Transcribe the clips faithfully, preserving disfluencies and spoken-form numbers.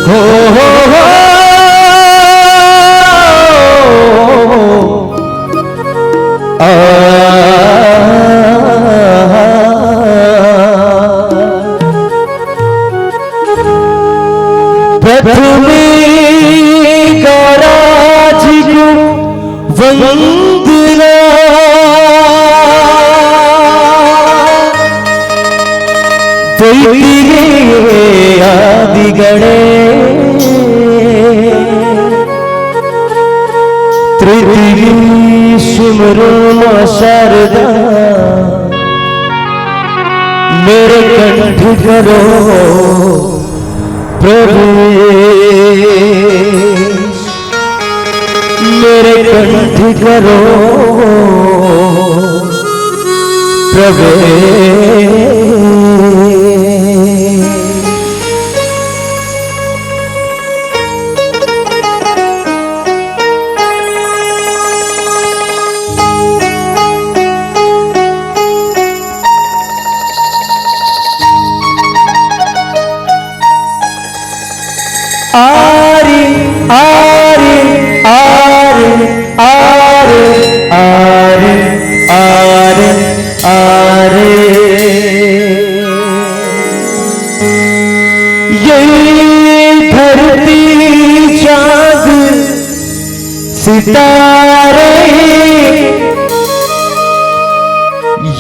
हो, हो, हो। आ, प्रथमे गौराजी को वंदना। द्वितीये आदि गणेश, तृतीये सिमरो माँ शारदा, मेरे कंठ करो प्रवेश, मेरे कंठ करो प्रवेश। आरे, आरे, आरे, आरे, आरे, आरे, आरे। ये धरती चांद सितारे,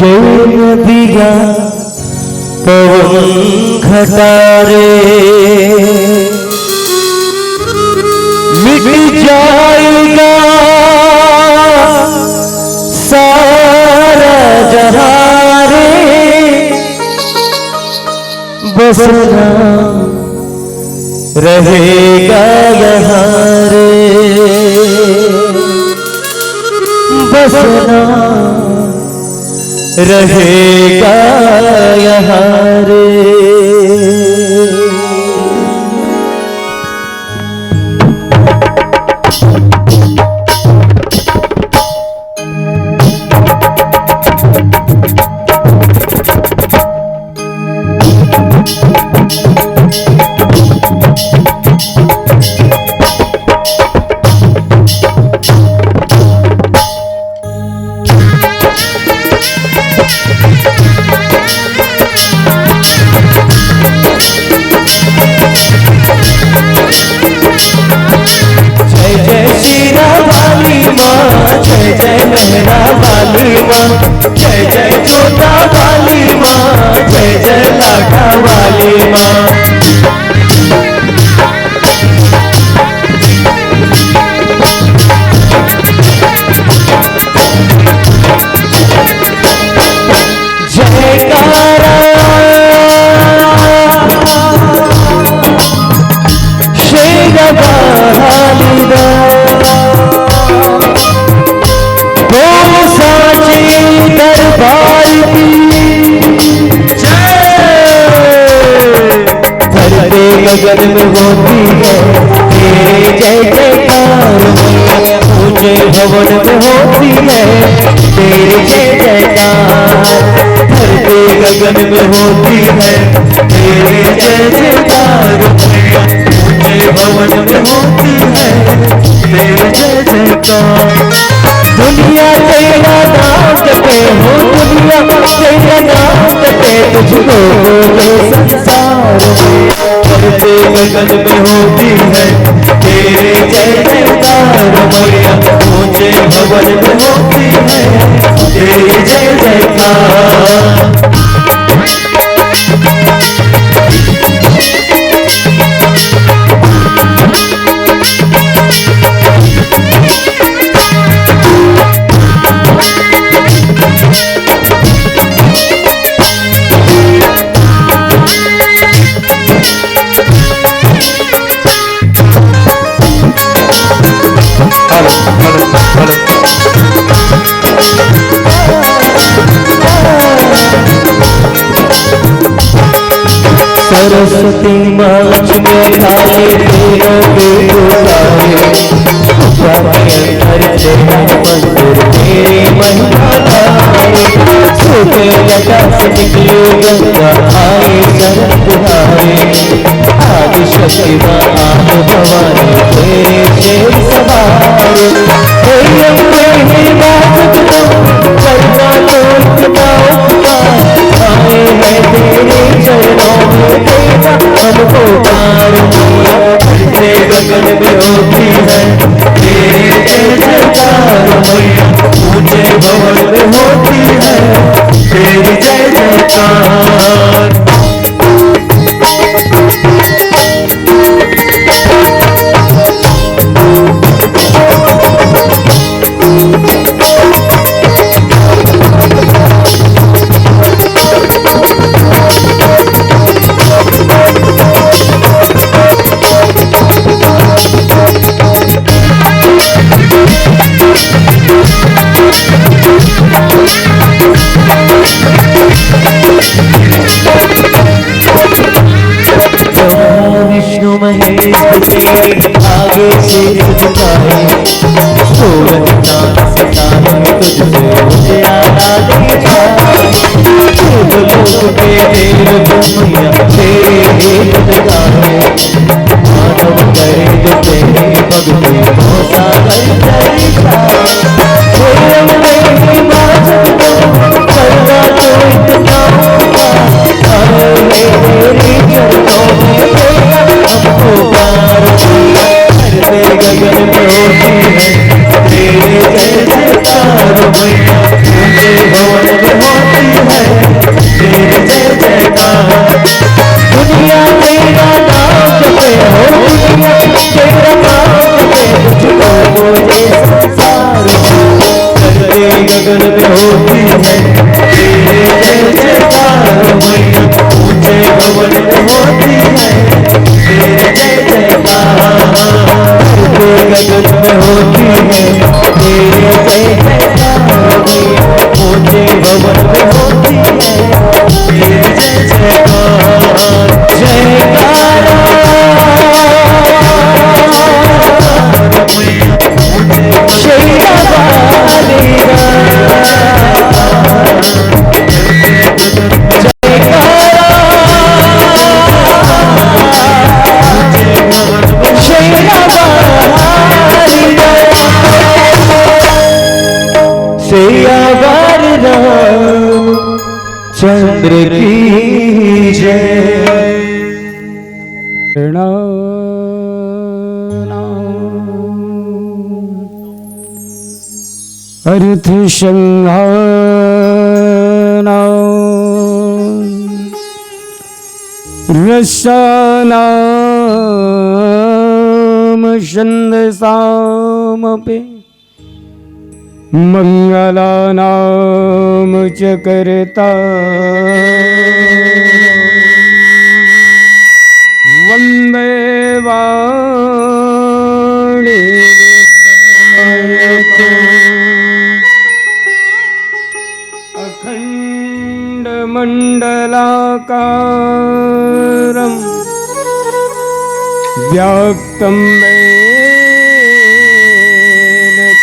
ये नदियाँ पवन घटा रे, मिट जाएगा सारा जहां रे, बस नाम रहेगा यहाँ रे, बस नाम रहेगा यहाँ रे। जय जय शेरा वाली माँ, जय जय मेहरा वाली माँ, जय जय जोता वाली माँ, जय जय लाटा वाली माँ। जयकारा शेर वाली दा, बोल साचे दरबार की जय। धरती गगन में होती है तेरी जय जयकार, ऊंचे भवन में होती है तेरी जय जयकार। धरती गगन में होती है तेरी जय जयकार, ऊंचे भवन में होती है तेरी जय जयकार। दुनिया तेरा नाम जपे हो, दुनिया तेरा नाम जपे, तुझको बोले संसार में। धरती गगन में होती है तेरी तेरी जय जयकार मैया, ऊंचे भवन में होती है तेरी जय जयकार। सरस्वती माँ लक्ष्मी काली तेरा के पुकारे, जाने अंतर तेरा मंदिर तेरी महिमा गाए। सूखे लटा से निकली गंगा, आई शरण तुम्हारे। आदि शक्ति माँ, आदि भवानी, तेरे शेर सवार। हे अम्बे, हे माँ जगदम्बे, करना तो इतना उपकार। आए हैं तेरे चरणों में, तेरा हमको प्यार। ऊंचे गगन में होती है तेरी जय जयकार मैया, ऊंचे भवन में होती है तेरी जय जयकार। ब्रह्मा विष्णु महेश तेरे आगे शीश झुकाए, सूरज चांद सितारे तुझसे उजियारा दे जाए। देवलोक के देव मैया तेरे गीत गाए, मानव करे जो तेरी भक्ति को सागर जैसा। हे अम्बे माँ जगदम्बे, करना तो इतना उपकार। आए हैं तेरे चरणों में, तेरा हमको प्यार। धरती गगन में होती है तेरी जय जयकार मैया, ऊंचे भवन में होती है तेरी जय जयकार। दुनिया तेरा नाम जपे हो, दुनिया तेरा नाम जपे, झुको मुझे संसार। धरती गगन में होती है तेरी जय जयकार मैया, ऊंचे भवन में होती है तेरी जय जयकार। धरती गगन में होती है तेरी जय जयकार मैया, ऊंचे भवन में होती है तेरी जय जयकार। जयकारा। शेरा वाली जयकारा। शेरा वाली सियावर रामचंद्र की जय। अर्थ संघानां रसानां छंदसामपि मंगलानां च कर्ता वंदे वाणी विनायकम्। अखंडमंडलाकारं व्याप्तं येन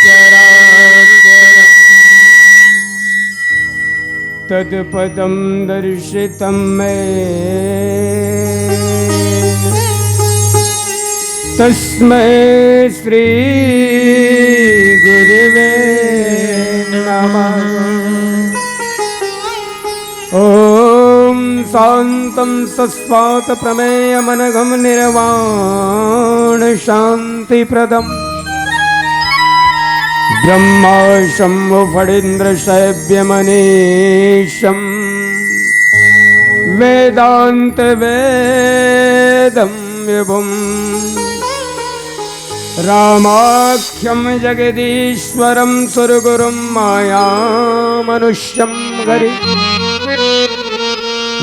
चराचरम्। तत्पदं दर्शितं मे तस्मै श्री गुरुवे नमः। ॐ सा शान्तं सस्वात प्रमेयमनघं निर्वाण शान्तिप्रदम्। ब्रह्मा शम्भु फणीन्द्र शैव्य मनीषम्। वेदान्त वेदं विभुम्। रामाख्यं जगदीश्वरं सुरगुरुं मायामनुष्यं हरि।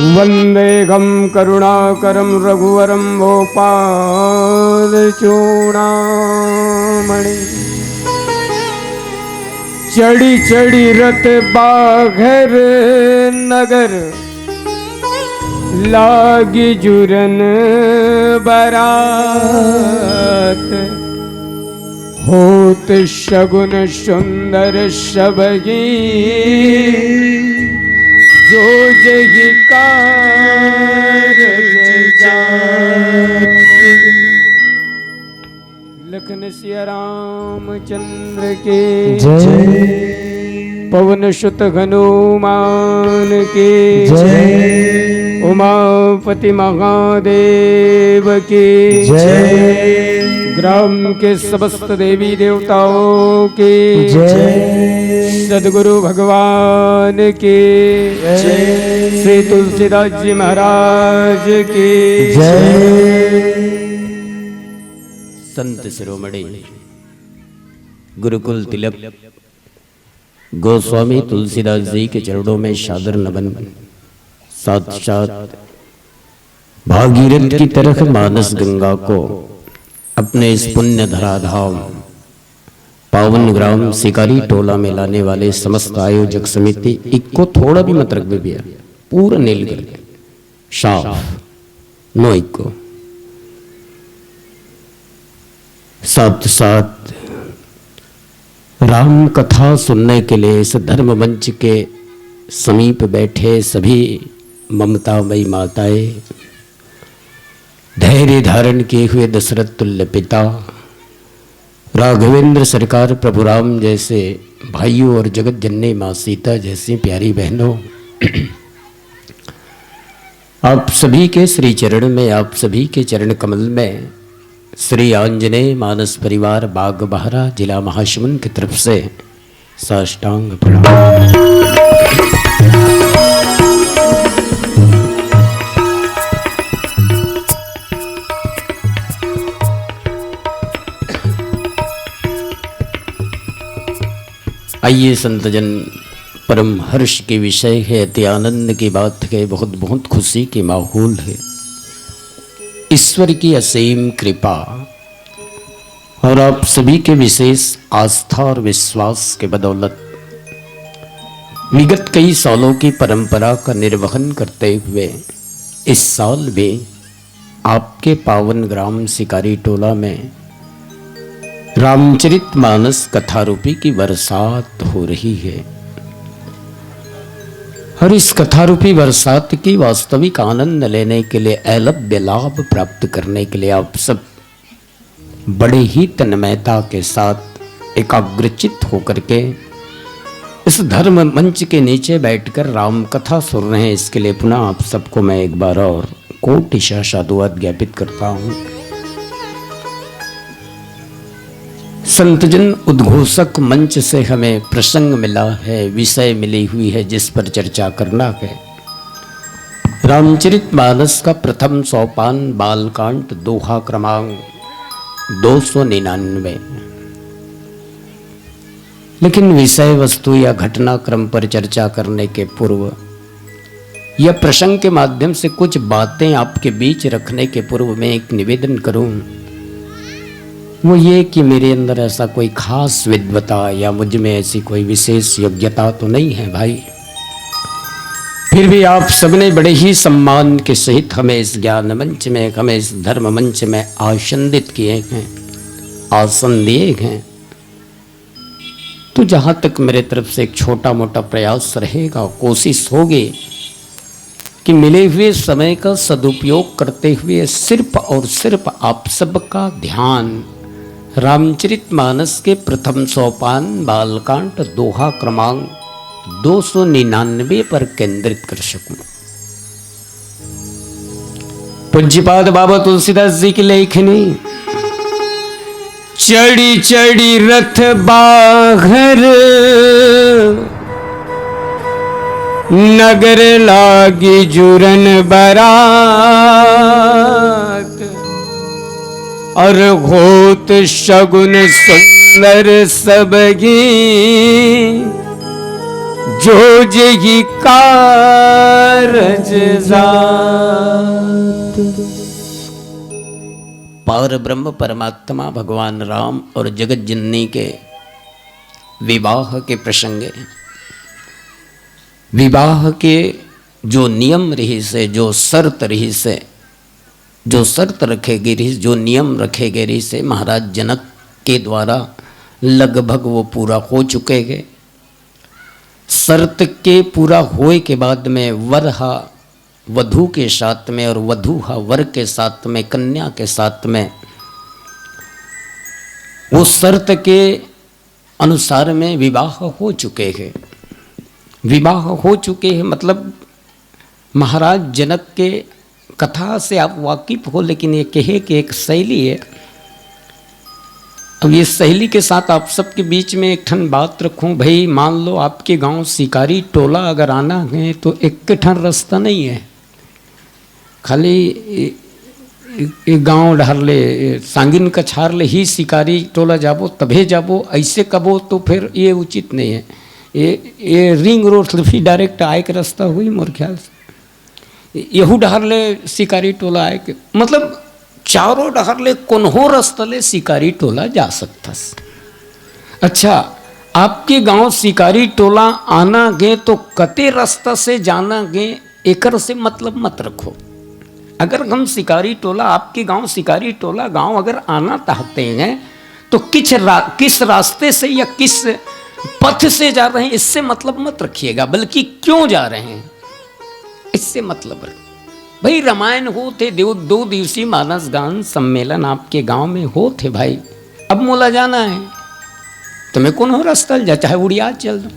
वन्देऽहं करुणाकरं रघुवरं भूपालचूडामणि। चढ़ि चढ़ि रथ बाघर नगर लागी जुरन बरात। होत सगुन सुंदर सबही जो जही कारज जात। लखन सिया रामचंद्र की जय। पवन सुत हनुमान की जय। उमापति महादेव की जय। ग्राम के समस्त देवी देवताओं की जय। सदगुरु भगवान की जय। श्री तुलसीदास जी महाराज की जय। संत शिरोमणि गुरुकुल तिलक गोस्वामी तुलसीदास जी के चरणों में सादर नमन। साथ साथ भागीरथ की तरह मानस गंगा को अपने इस पुण्य धराधाम पावन ग्राम शिकारी टोला में लाने वाले समस्त आयोजक समिति इक्को थोड़ा भी मत रख दे भैया, पूरा नील कर दे। साफ, नो इक्को। साथ साथ राम कथा सुनने के लिए इस धर्म मंच के समीप बैठे सभी ममतामयी माताएं, धैर्य धारण किए हुए दशरथ तुल्य पिता, राघवेंद्र सरकार, प्रभु राम जैसे भाइयों और जगत जननी माँ सीता जैसी प्यारी बहनों, आप सभी के श्री चरण में, आप सभी के चरण कमल में श्री आंजनेय मानस परिवार बाग बहरा, जिला महासमुंद की तरफ से साष्टांग प्रणाम। आइए संतजन, परम हर्ष के विषय है, अति आनंद की बात है, बहुत बहुत खुशी की माहौल है। ईश्वर की असीम कृपा और आप सभी के विशेष आस्था और विश्वास के बदौलत विगत कई सालों की परंपरा का निर्वहन करते हुए इस साल भी आपके पावन ग्राम शिकारी टोला में रामचरित मानस कथा रूपी की बरसात हो रही है। और इस कथा रूपी बरसात की वास्तविक आनंद लेने के लिए, अलभ्य लाभ प्राप्त करने के लिए आप सब बड़े ही तन्मयता के साथ एकाग्रचित होकर के इस धर्म मंच के नीचे बैठकर राम कथा सुन रहे हैं। इसके लिए पुनः आप सबको मैं एक बार और कोटि शः साधुवाद ज्ञापित करता हूं। संतजन उद्घोषक मंच से हमें प्रसंग मिला है, विषय मिली हुई है जिस पर चर्चा करना है। रामचरित मानस का प्रथम सोपान, बालकांड, दोहा क्रमांक दो सौ निन्यानवे। लेकिन विषय वस्तु या घटनाक्रम पर चर्चा करने के पूर्व या प्रसंग के माध्यम से कुछ बातें आपके बीच रखने के पूर्व मैं एक निवेदन करूं, वो ये कि मेरे अंदर ऐसा कोई खास विद्वता या मुझ में ऐसी कोई विशेष योग्यता तो नहीं है भाई, फिर भी आप सबने बड़े ही सम्मान के सहित हमें इस ज्ञान मंच में, हमें इस धर्म मंच में आसंदित किए हैं, आसन दिए हैं। तो जहां तक मेरे तरफ से एक छोटा मोटा प्रयास रहेगा, कोशिश होगी कि मिले हुए समय का सदुपयोग करते हुए सिर्फ और सिर्फ आप सबका ध्यान रामचरित मानस के प्रथम सोपान, बालकांड, दोहा क्रमांक दो सौ निन्यानवे पर केंद्रित कर सकूं। पूज्यपाद बाबा तुलसीदास जी की लेखनी। चढ़ी चढ़ी रथ बाहर नगर लागी जुरन बरात, और होत सगुन सुंदर सबगी जो जही कारज जात। पार ब्रह्म परमात्मा भगवान राम और जगत जननी के विवाह के प्रसंगे, विवाह के जो नियम रहिस हे, जो शर्त रहिस हे, जो शर्त रखे गे रहिस, जो नियम रखे गे रहिस हे, महाराज जनक के द्वारा लगभग वो पूरा हो चुके हे। शर्त के पूरा होए के बाद में वर हा वधू के साथ में और वधू हा वर के साथ में, कन्या के साथ में वो शर्त के अनुसार में विवाह हो चुके हे। विवाह हो चुके हे, मतलब महाराज जनक के कथा से आप वाकिफ हो, लेकिन ये कहे के एक शैली हे। अब ये शैली के साथ आप सबके बीच में एक ठन बात रखूं भाई, मान लो आपके गांव शिकारी टोला अगर आना हे तो एक ठन रास्ता नहीं हे, खाली ए, ए, ए गांव डहर ले, ए, सांगिन कछार ले ही शिकारी टोला जाबो, तभे जाबो, ऐसे कबो तो फिर ये उचित नहीं हे। ये, ये रिंग रोड से फिर डायरेक्ट आए के रास्ता हुई मोर ख्याल से। यहू डहर ले शिकारी टोला आए के, मतलब चारों डहर ले कोन्हो रास्ता ले शिकारी टोला जा सकथस। अच्छा, आपके गांव शिकारी टोला आना गे तो कते रास्ता से जाना गे, एकर से मतलब मत रखो। अगर हम शिकारी टोला, आपके गांव शिकारी टोला गांव अगर आना चाहते हैं तो किस रा-, किस रास्ते से या किस पथ से जा रहे हैं, इससे मतलब मत रखिएगा, बल्कि क्यों जा रहे हैं, इससे मतलब रखो। भाई, रामायण होत हे, दो, दो दिवसीय मानस गान सम्मेलन आपके गांव में होत हे भाई, अब मोला जाना हे, तो मैं कोनो रास्ता ले जा, चाहे उड़िया चल दूं।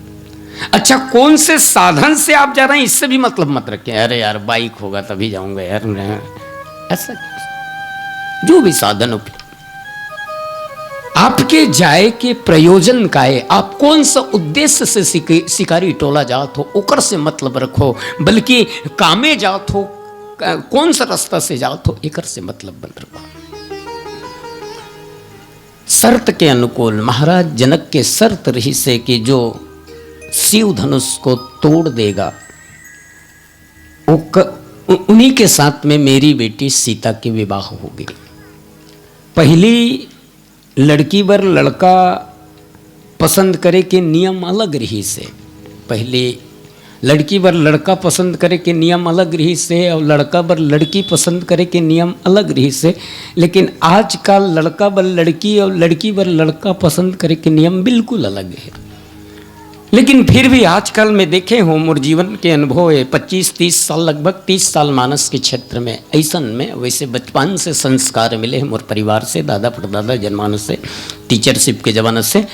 अच्छा, कौन से साधन से आप जा रहे हैं, इससे भी मतलब मत रखें। अरे यार, बाइक होगा तभी जाऊंगा यार, मैं, ऐसा जो भी साधन उपलब्ध, आपके जाए के प्रयोजन का हे, आप कौन सा उद्देश्य से शिक-, शिकारी टोला जात हो, ओकर से मतलब रखो, बल्कि कामे जात हो, क-, कौन सा रास्ता से जात हो, एकर से मतलब मत रखो। शर्त के अनुकूल महाराज जनक के शर्त रहिस हे कि जो शिव धनुष को तोड़ देगा, वो क-, उ-, उन्हीं के साथ में मेरी बेटी सीता के विवाह होगे। पहली लड़की बर लड़का पसंद करे के नियम अलग रहिस हे। पहली लड़की बर लड़का पसंद करे के नियम अलग रहिस हे और लड़का बर लड़की पसंद करे के नियम अलग रहिस हे। लेकिन आजकल लड़का बर लड़की और लड़की बर लड़का पसंद करे के नियम बिल्कुल अलग हे। लेकिन फिर भी आजकल मैं देखे हों, मोर जीवन के अनुभव हे, पच्चीस तीस साल, लगभग तीस साल मानस के क्षेत्र में, अइसन में वैसे बचपन से संस्कार मिले हे मोर परिवार से, दादा परदादा जनमानस से, टीचरशिप के जमाना से।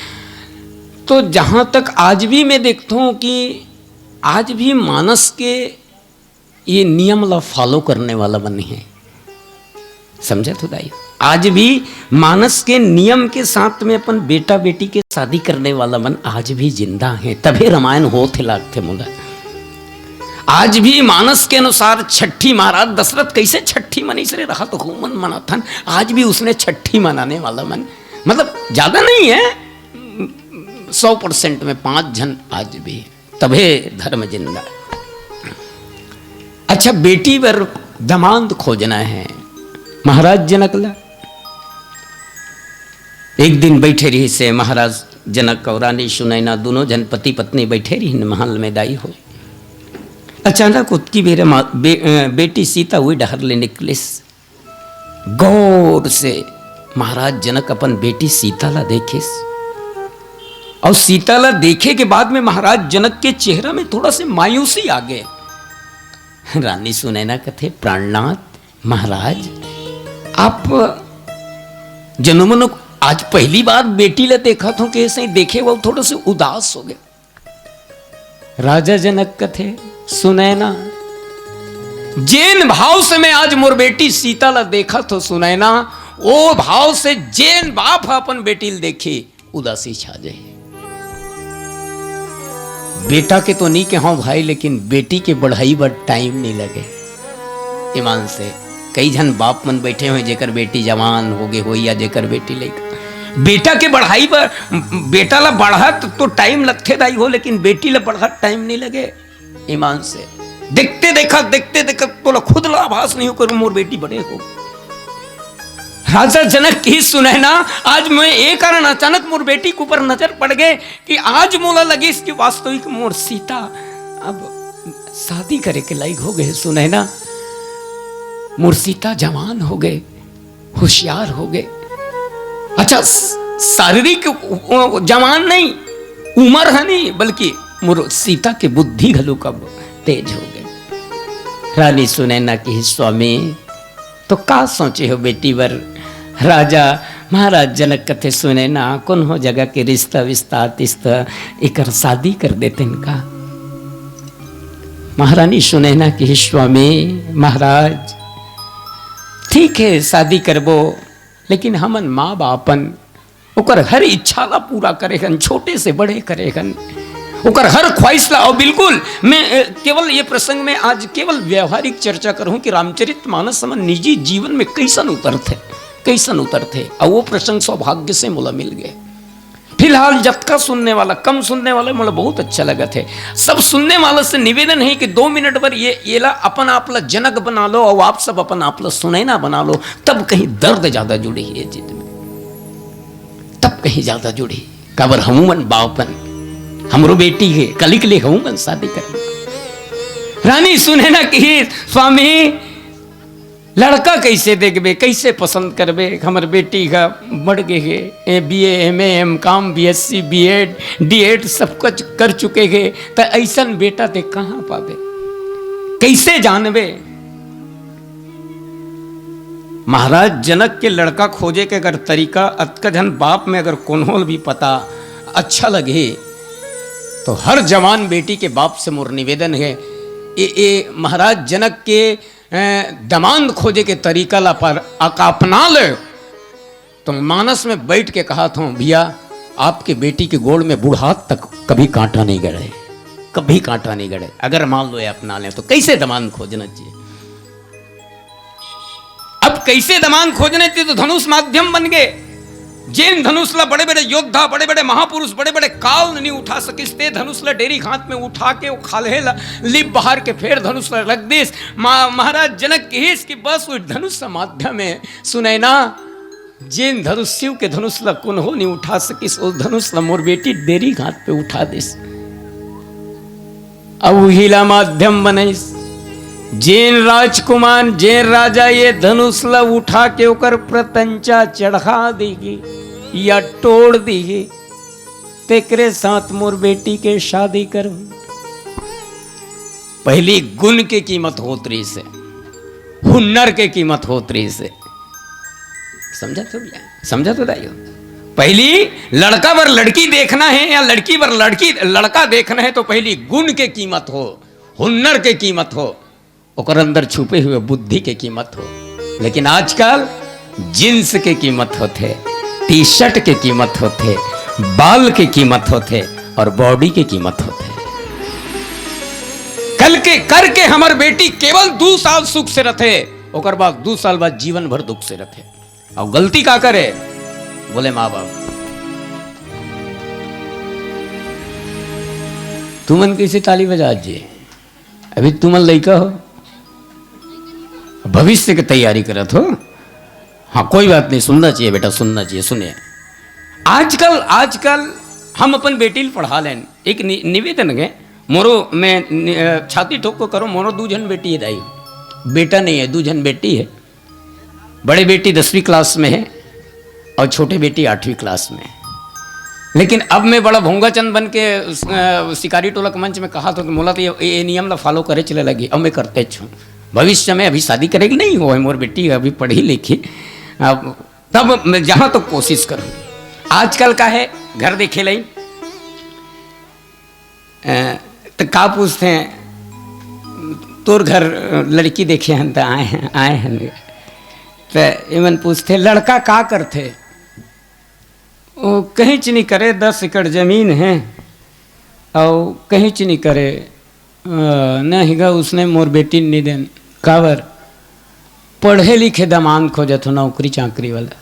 तो जहाँ तक आज भी मैं देखता हूँ कि आज भी मानस के ये नियम ला फॉलो करने वाला मन हे, समझत हो दाई? आज भी मानस के नियम के साथ में अपन बेटा बेटी के शादी करने वाला मन आज भी जिंदा हे, तभे रामायण होत हे लागथे मोला। आज भी मानस के अनुसार छठी, महाराज दशरथ कैसे छठी मनाइस रे, रहा तो खूब मन मनाथन, आज भी उसने छठी मनाने वाला मन, मतलब ज्यादा नहीं है, सौ परसेंट में पांच झन आज भी, तभे धर्म जिंदा। अच्छा, बेटी बर दमांद खोजना हे महाराज जनक ला। एक दिन बैठे रहिस हे महाराज जनक और रानी सुनैना, दोनों झन पति पत्नी बैठे रहिन महल में दाई हो। अचानक ओतकी बेरा मा-, बे-, अ, बेटी सीता उही डहर ले निकलिस। गौर से महाराज जनक अपन बेटी सीता ला देखिस और सीता ला देखे के बाद में महाराज जनक के चेहरा में थोड़ा से मायूसी आ गे। रानी सुनैना कथे, "प्राणनाथ महाराज, आप जनमन आज पहली बार बेटी ला देखत हो, कैसे देखे वो थोड़ा से उदास हो गए।" राजा जनक कथे, "सुनैना, जेन भाव से मैं आज मोर बेटी सीता ला देखत हो सुनैना, ओ भाव से जेन बाप ह अपन बेटी ला देखे, उदासी छा जाए। बेटा के तो नहीं कहो भाई, लेकिन बेटी के बढ़ई बर टाइम नहीं लगे। ईमान से, कई झन बाप मन बैठे हुए, जेकर बेटी जवान हो गए हो या जेकर बेटी लइका, बेटा के बढ़ई बर, बेटा ला बढ़त तो टाइम लगथे दाई हो, लेकिन बेटी ला बढ़त टाइम नहीं लगे। ईमान से, देखते देखत, देखते देखत तोला खुद ला आभास नहीं हो करूं, मोर बेटी बड़े हो। राजा जनक की सुनैना, आज मैं ए कारण अचानक मोर बेटी के ऊपर नजर पड़ गए कि आज मोला लगिस कि वास्तविक मोर सीता अब शादी करे के लायक हो गए। सुनैना, मोर सीता जवान हो गए, होशियार हो गए। अच्छा, स-, शारीरिक उ-, उ-, जवान नहीं, उम्र है नहीं, बल्कि मोर सीता के बुद्धि घलो कब तेज हो गए। रानी सुनैना की, स्वामी, तो का सोचे हो बेटी बर? राजा, महाराज जनक कथे, सुनैना, कोनो जगह के रिश्ता विस्ता, तिस्ता, एकर शादी कर देते इनका। महारानी सुनैना की, स्वामी, महाराज, ठीक है, शादी करबो, लेकिन हमन माँ बापन ओकर हर इच्छा ला पूरा करे हन, छोटे से बड़े करे हन, ओकर हर ख्वाहिश ला। और बिल्कुल, मैं, अ, केवल ये प्रसंग में आज केवल व्यवहारिक चर्चा करूं कि रामचरित मानस हमन निजी जीवन में कैसन उतरथे, कैसन उतरथे, और वो प्रसंग सौभाग्य से मोला मिल गए। फिलहाल जतका सुनने वाला, कम सुनने वाला, मोला बहुत अच्छा लगत है। सब सुनने वाला से निवेदन है कि दो मिनट बर ये, ये ला अपन आप ला जनक बना लो और आप सब अपन आप ला सुनैना बना लो, तब कहीं दर्द ज्यादा जुड़ही ये चीज में, तब कहीं ज्यादा जुड़ही। काबर हमू मन बापन, हमरो बेटी है, कलिक ले हमू मन शादी कर। रानी सुनैना की, स्वामी, लड़का कैसे देखबे, कैसे पसंद करबे? हमर बेटी का बढ़ गए हे, ए, B A, M A, M Com, B S C, B Ed, D Ed, सब कुछ कर चुके हे, त ऐसन बेटा ते कहाँ पाबे, कैसे जानबे? महाराज जनक के लड़का खोजे के अगर तरीका अतका झन बाप में अगर कोनो भी पता अच्छा लगे, तो हर जवान बेटी के बाप से मोर निवेदन है, ए, ए महाराज जनक के, ए, दमांद खोजे के तरीका ला पर अक-, अपना ले। तो मानस में बैठ के कहा था, भैया, आपके बेटी के गोड़ में बुढ़ात तक कभी कांटा नहीं गड़े, कभी कांटा नहीं गड़े। अगर मान लो ये अपना लें तो कैसे दमांद खोजना चाहिए? अब कैसे दमांद खोजने थे तो धनुष माध्यम बन गए। जेन धनुष ला बड़े-बड़े योद्धा, बड़े-बड़े महापुरुष, बड़े-बड़े काल नहीं उठा सकिस, ते धनुष ला डेरी घात में उठा के वो खाल्हे ला लिप बहार के फेर धनुष ला रख दिस। मा-, महाराज जनक कहिस कि बस वो धनुष ला माध्यम है। सुनैना, जेन धनुष शिव के धनुष ला कोनो नहीं उठा सकिस, वो धनुष ला मोर बेटी डेरी घात पे उठा दिस। अउ उही ला माध्यम बनइस। जेन राजकुमार, जेन राजा ये धनुष ला उठा के ओकर प्रतंचा चढ़ा दीही या तोड़ दीही, तेकरे साथ मोर बेटी के शादी करहूं। पहली गुण के कीमत होत रहिस हे, हुनर के कीमत होत रहिस हे। समझा तो भैया, समझा तो दाई हो। पहली लड़का बर लड़की देखना है या लड़की बर लड़की, लड़का देखना है तो पहली गुण के कीमत हो, हुनर के कीमत हो, ओकर अंदर छुपे हुए बुद्धि के कीमत हो। लेकिन आजकल जींस के कीमत होथे, टी शर्ट के कीमत होथे, बाल के कीमत होथे और बॉडी के कीमत होथे। कल के करके हमर बेटी केवल दू साल सुख से रथे, ओकर बाद दू साल बाद जीवन भर दुख से रथे। अउ गलती का करे? बोले माँ बाप। तुमन कैसे ताली बजात जी? अभी तुमन लइका हो, भविष्य के तैयारी करत हो। हाँ, कोई बात नहीं, सुनना चाहिए बेटा, सुनना चाहिए। सुनिए, आजकल, आजकल हम अपन बेटी ल पढ़ा लेन। एक नि-, निवेदन है मोरो, मैं नि-, अ, छाती ठोक के करो, मोरो दू झन बेटी है दाई, बेटा नहीं है, दू झन बेटी है। बड़े बेटी दसवीं क्लास में है और छोटे बेटी आठवीं क्लास में है। लेकिन अब मैं बड़ा भोंगाचंद बन के, अ, शिकारी टोला के मंच में कहा था, तो मोला तो ये, ये नियम ला फॉलो करे चले लगी, अब मैं करते हूँ। भविष्य में अभी शादी करेगी नहीं हो, मोर बेटी अभी पढ़ी लिखी, अब तब मैं जहाँ तक कोशिश करूँ। आजकल का है, घर देखे लई, अ, त का पूछथे, तोर घर लड़की देखे हन त आए हन, आए हन। त एमन पूछथे, "लड़का का करथे?" "ओ, कहींच नहीं करे, दस एकड़ जमीन हे, अउ कहींच नहीं करे, अ, नहीं गा, उसने मोर बेटी नहीं देन।" "काबर?" "पढ़े लिखे दमांद खोजत हो, नौकरी चाकरी वाला।"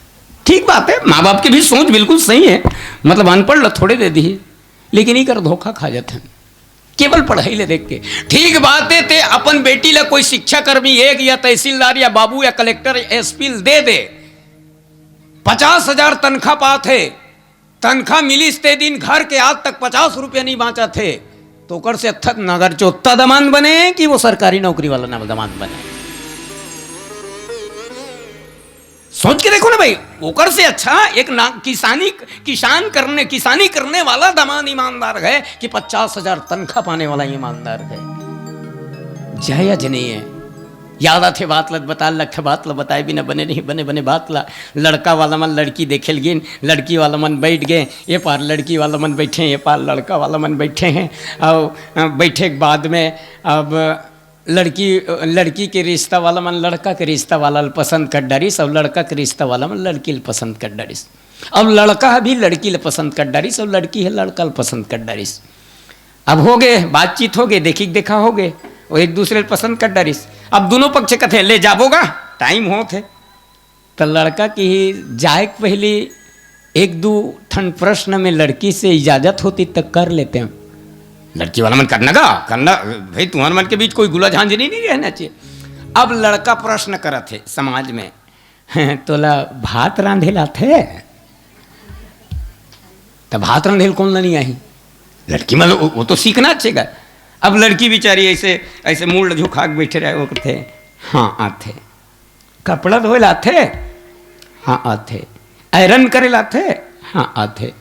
ठीक बात है, माँ बाप के भी सोच बिल्कुल सही है, मतलब अनपढ़ ल थोड़े दे दी, लेकिन इकर धोखा खा जाते हैं। केवल पढ़ाई ले देख के। ठीक बात है, ते अपन बेटी ला कोई शिक्षा कर्मी एक या तहसीलदार या बाबू या कलेक्टर, एसपी दे दे, पचास हजार तनखा पात हे, तनखा मिलिस ते दिन घर के आज तक पचास रुपया नहीं बांचा थे, तो ओकर से अच्छा नगर चोत्ता दमांद बने कि वो सरकारी नौकरी वाला ना दमांद बने? सोच के देखो ना भाई, ओकर से अच्छा एक ना, किसानी, किसान करने, किसानी करने वाला दमांद ईमानदार है कि पचास हजार तनखा पाने वाला ईमानदार है। जय अजनेय। याद आथे बात ल बताए लगथे, बात ल बताए बिना बने नहीं, बने बने बात ला। लड़का वाला मन लड़की देखे ल गिन, लड़की वाला मन बैठ गए, ये पार लड़की वाला मन बैठे हैं, ये पार लड़का वाला मन बैठे हैं। और अ, बैठे के बाद में अब लड़की, लड़की के रिश्ता वाला मन लड़का के रिश्ता वाला ल पसंद कर डारिस, और लड़का के रिश्ता वाला मन लड़की ल पसंद कर डारिस। अब लड़का ह भी लड़की ल पसंद कर डारिस, और लड़की ह लड़का ल पसंद कर डारिस। अब हो गए, बातचीत हो गए, देखी देखा हो गए, वो एक दूसरे ल पसंद कर डारिस। अब दोनों पक्ष कथे, "ले जाबो गा, टाइम होत हे।" त लड़का किही जाए के पहली एक दू ठन प्रश्न में लड़की से इजाजत होती त कर लेते हैं। लड़की वाला मन करना गा, करना भाई, तुम्हार मन के बीच कोई गुला झांझनी नहीं रहना चाहिए। अब लड़का प्रश्न करत हे समाज में, "तोला भात रांधे ल आथे?" त भात रांधे ल कोन ला नहीं आही? लड़की मन वो, वो तो सीखना चाहिए। अब लड़की बेचारी ऐसे, ऐसे मूड़ झुका के बैठे रहे, वो कहते, "हाँ, आथे।" "कपड़ा धोए ल आथे?" "हाँ, आथे।" "आयरन करे ल आथे?" "हाँ, आथे।"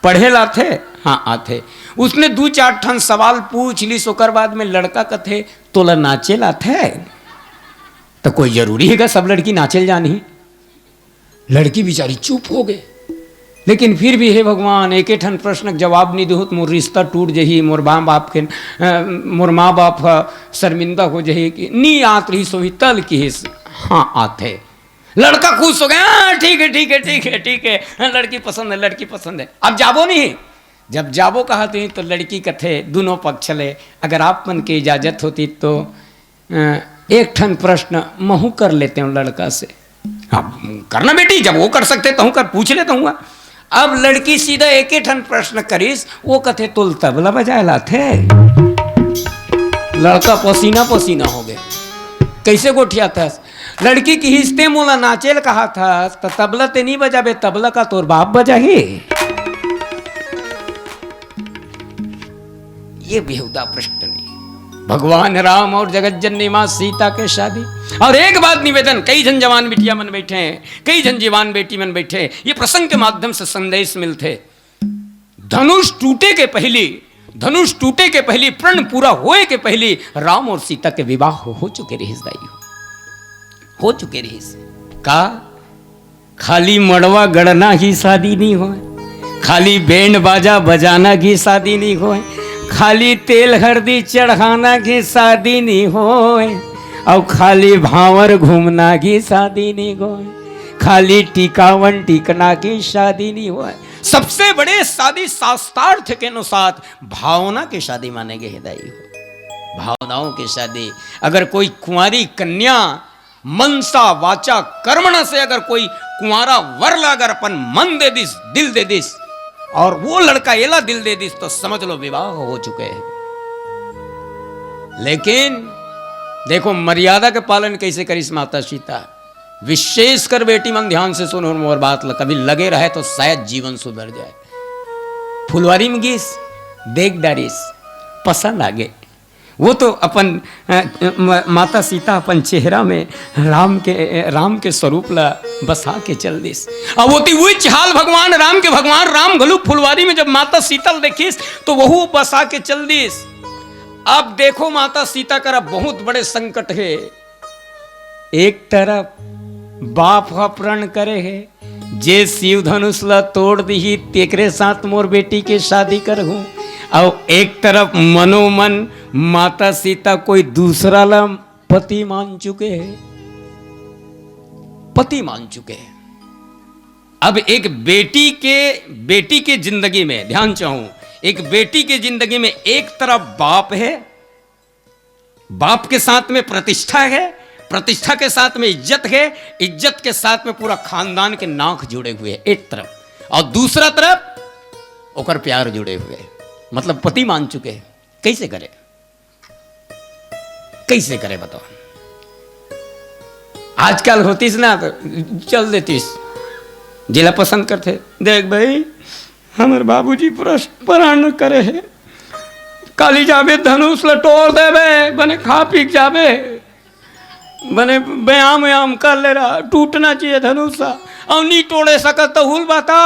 "पढ़े ल आथे?" "हाँ, आथे।" उसने दू चार ठन सवाल पूछ लिस, ओकर बाद में लड़का कथे, "तोला नाचे ल आथे?" त कोई जरूरी हे गा सब लड़की नाचे ल जानही? लड़की बेचारी चुप हो गए। लेकिन फिर भी, "हे भगवान, एके ठन प्रश्न के जवाब नहीं देहूँ त मोर रिश्ता टूट जही, मोर माँ बाप के, अ, मोर माँ बाप ह शर्मिंदा हो जही।" कि नी आत रही सोही तल किहिस, "हाँ, आथे।" लड़का खुश हो गया, "हाँ, ठीक है, ठीक है, ठीक है, ठीक है, हाँ, लड़की पसंद है, लड़की पसंद है, अब जाबो नहीं।" जब जाबो कहा तो, तो लड़की कथे दोनों पक्ष ले, "अगर आप मन के इजाजत होती तो अ, एक ठन प्रश्न महू कर लेते हो लड़का से।" "हाँ, करना बेटी, जब वो कर सकते तो हूँ कर, पूछ लेता हूँ।" अब लड़की सीधा एक ही ठन प्रश्न करिस, वो कथे, "तोल तबला बजाए ल आथे?" लड़का पसीना पसीना हो गए, कैसे गोठियाथस? लड़की किहिस, "ते मोला नाचे ल कहा थस, त तबला ते नहीं बजाबे, तबला का तोर बाप बजाही?" ये बेहुदा प्रश्न नहीं। भगवान राम और जगत जननी माँ सीता के शादी। और एक बात निवेदन, कई झन जवान बिटिया मन बैठे हैं, कई झन जवान बेटी मन बैठे हैं, ये प्रसंग के माध्यम से संदेश मिलथे। धनुष टूटे के पहली, धनुष टूटे के पहली, प्रण पूरा होए के पहली राम और सीता के विवाह हो चुके रहिस दाई, हो चुके रहिस। का खाली मड़वा गड़ना ही शादी नहीं होय, खाली बैंड बाजा बजाना की शादी नहीं होय, खाली तेल हरदी चढ़ाना की शादी नहीं होय, और खाली भांवर घूमना की शादी नहीं होय, खाली टिकावन टिकना की शादी नहीं होय। सबसे बड़े शादी शास्त्रार्थ के अनुसार भावना की शादी माने गए हे दाई हो, भावनाओं की शादी। अगर कोई कुंवारी कन्या मनसा वाचा कर्मणा से अगर कोई कुंवारा वर ला अगर अपन मन दे दिस, दिल दे दिस, और वो लड़का एला दिल दे दिस, तो समझ लो विवाह हो चुके हैं। लेकिन देखो मर्यादा के पालन कैसे करिस माता सीता। विशेषकर बेटी मन ध्यान से सुनो मोर बात ला, कभी लगे रहे तो शायद जीवन सुधर जाए। फुलवारी में गिस, देख डारिस, पसंद आ गए। वो तो अपन, अ, म-, माता सीता अपन चेहरा में राम के, अ, राम के स्वरूप ला बसा के चल दिस। अब ओती उच्च हाल भगवान राम के, भगवान राम घलुक फुलवारी में जब माता सीता ला देखिस, तो वहू बसा के चल दिस। अब देखो माता सीता करा बहुत बड़े संकट हे। एक तरफ बाप ह प्रण करे हे, जे शिव धनुष ला तोड़ दिही, तेकरे साथ मोर बेटी के शादी करहूं। अउ एक तरफ मनोमन माता सीता कोई दूसरा ला पति मान चुके हैं, पति मान चुके हैं। अब एक बेटी के, बेटी के जिंदगी में, ध्यान चाहूं, एक बेटी के जिंदगी में एक तरफ बाप है, बाप के साथ में प्रतिष्ठा है, प्रतिष्ठा के साथ में इज्जत है, इज्जत के साथ में पूरा खानदान के नाक जुड़े हुए हैं एक तरफ, और दूसरा तरफ ओकर प्यार जुड़े हुए हैं, मतलब पति मान चुके हैं। कैसे करे, कैसे करे बताओ? आजकल होतीस ना तो चल देतीस, जेला पसंद करथे। देख भाई, हमर बाबूजी प्रण करे हे, काली जाबे धनुष ल टोर देबे, बने खा पी के जाबे, बने व्यायाम व्यायाम कर ले रहा, टूटना चाहिए धनुष ह। अउ नी टोड़े सकत त हुल बता,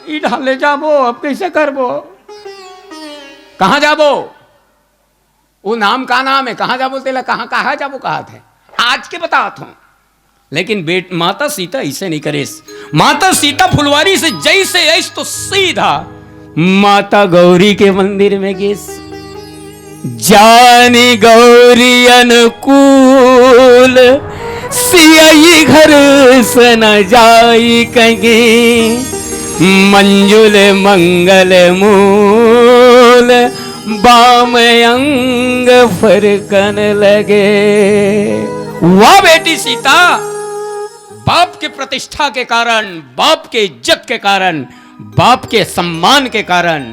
ई ढाले जाबो, अब कैसे करबो, कहाँ जाबो? वो नाम का नाम है, कहाँ जाबो तेला, कहाँ, कहाँ जाबो कहत है, आज के बतात हूँ। लेकिन बेट-, माता सीता ऐसे नहीं करेस। माता सीता फुलवारी से जैसे ऐस तो सीधा माता गौरी के मंदिर में गेस। जानी गौरी अनुकूल, सियई घर से न जाई कहीं, मंजुल मंगल मूल, बाम अंग फरकन लगे। वाह बेटी सीता, बाप के प्रतिष्ठा के कारण, बाप के इज्जत के कारण, बाप के सम्मान के कारण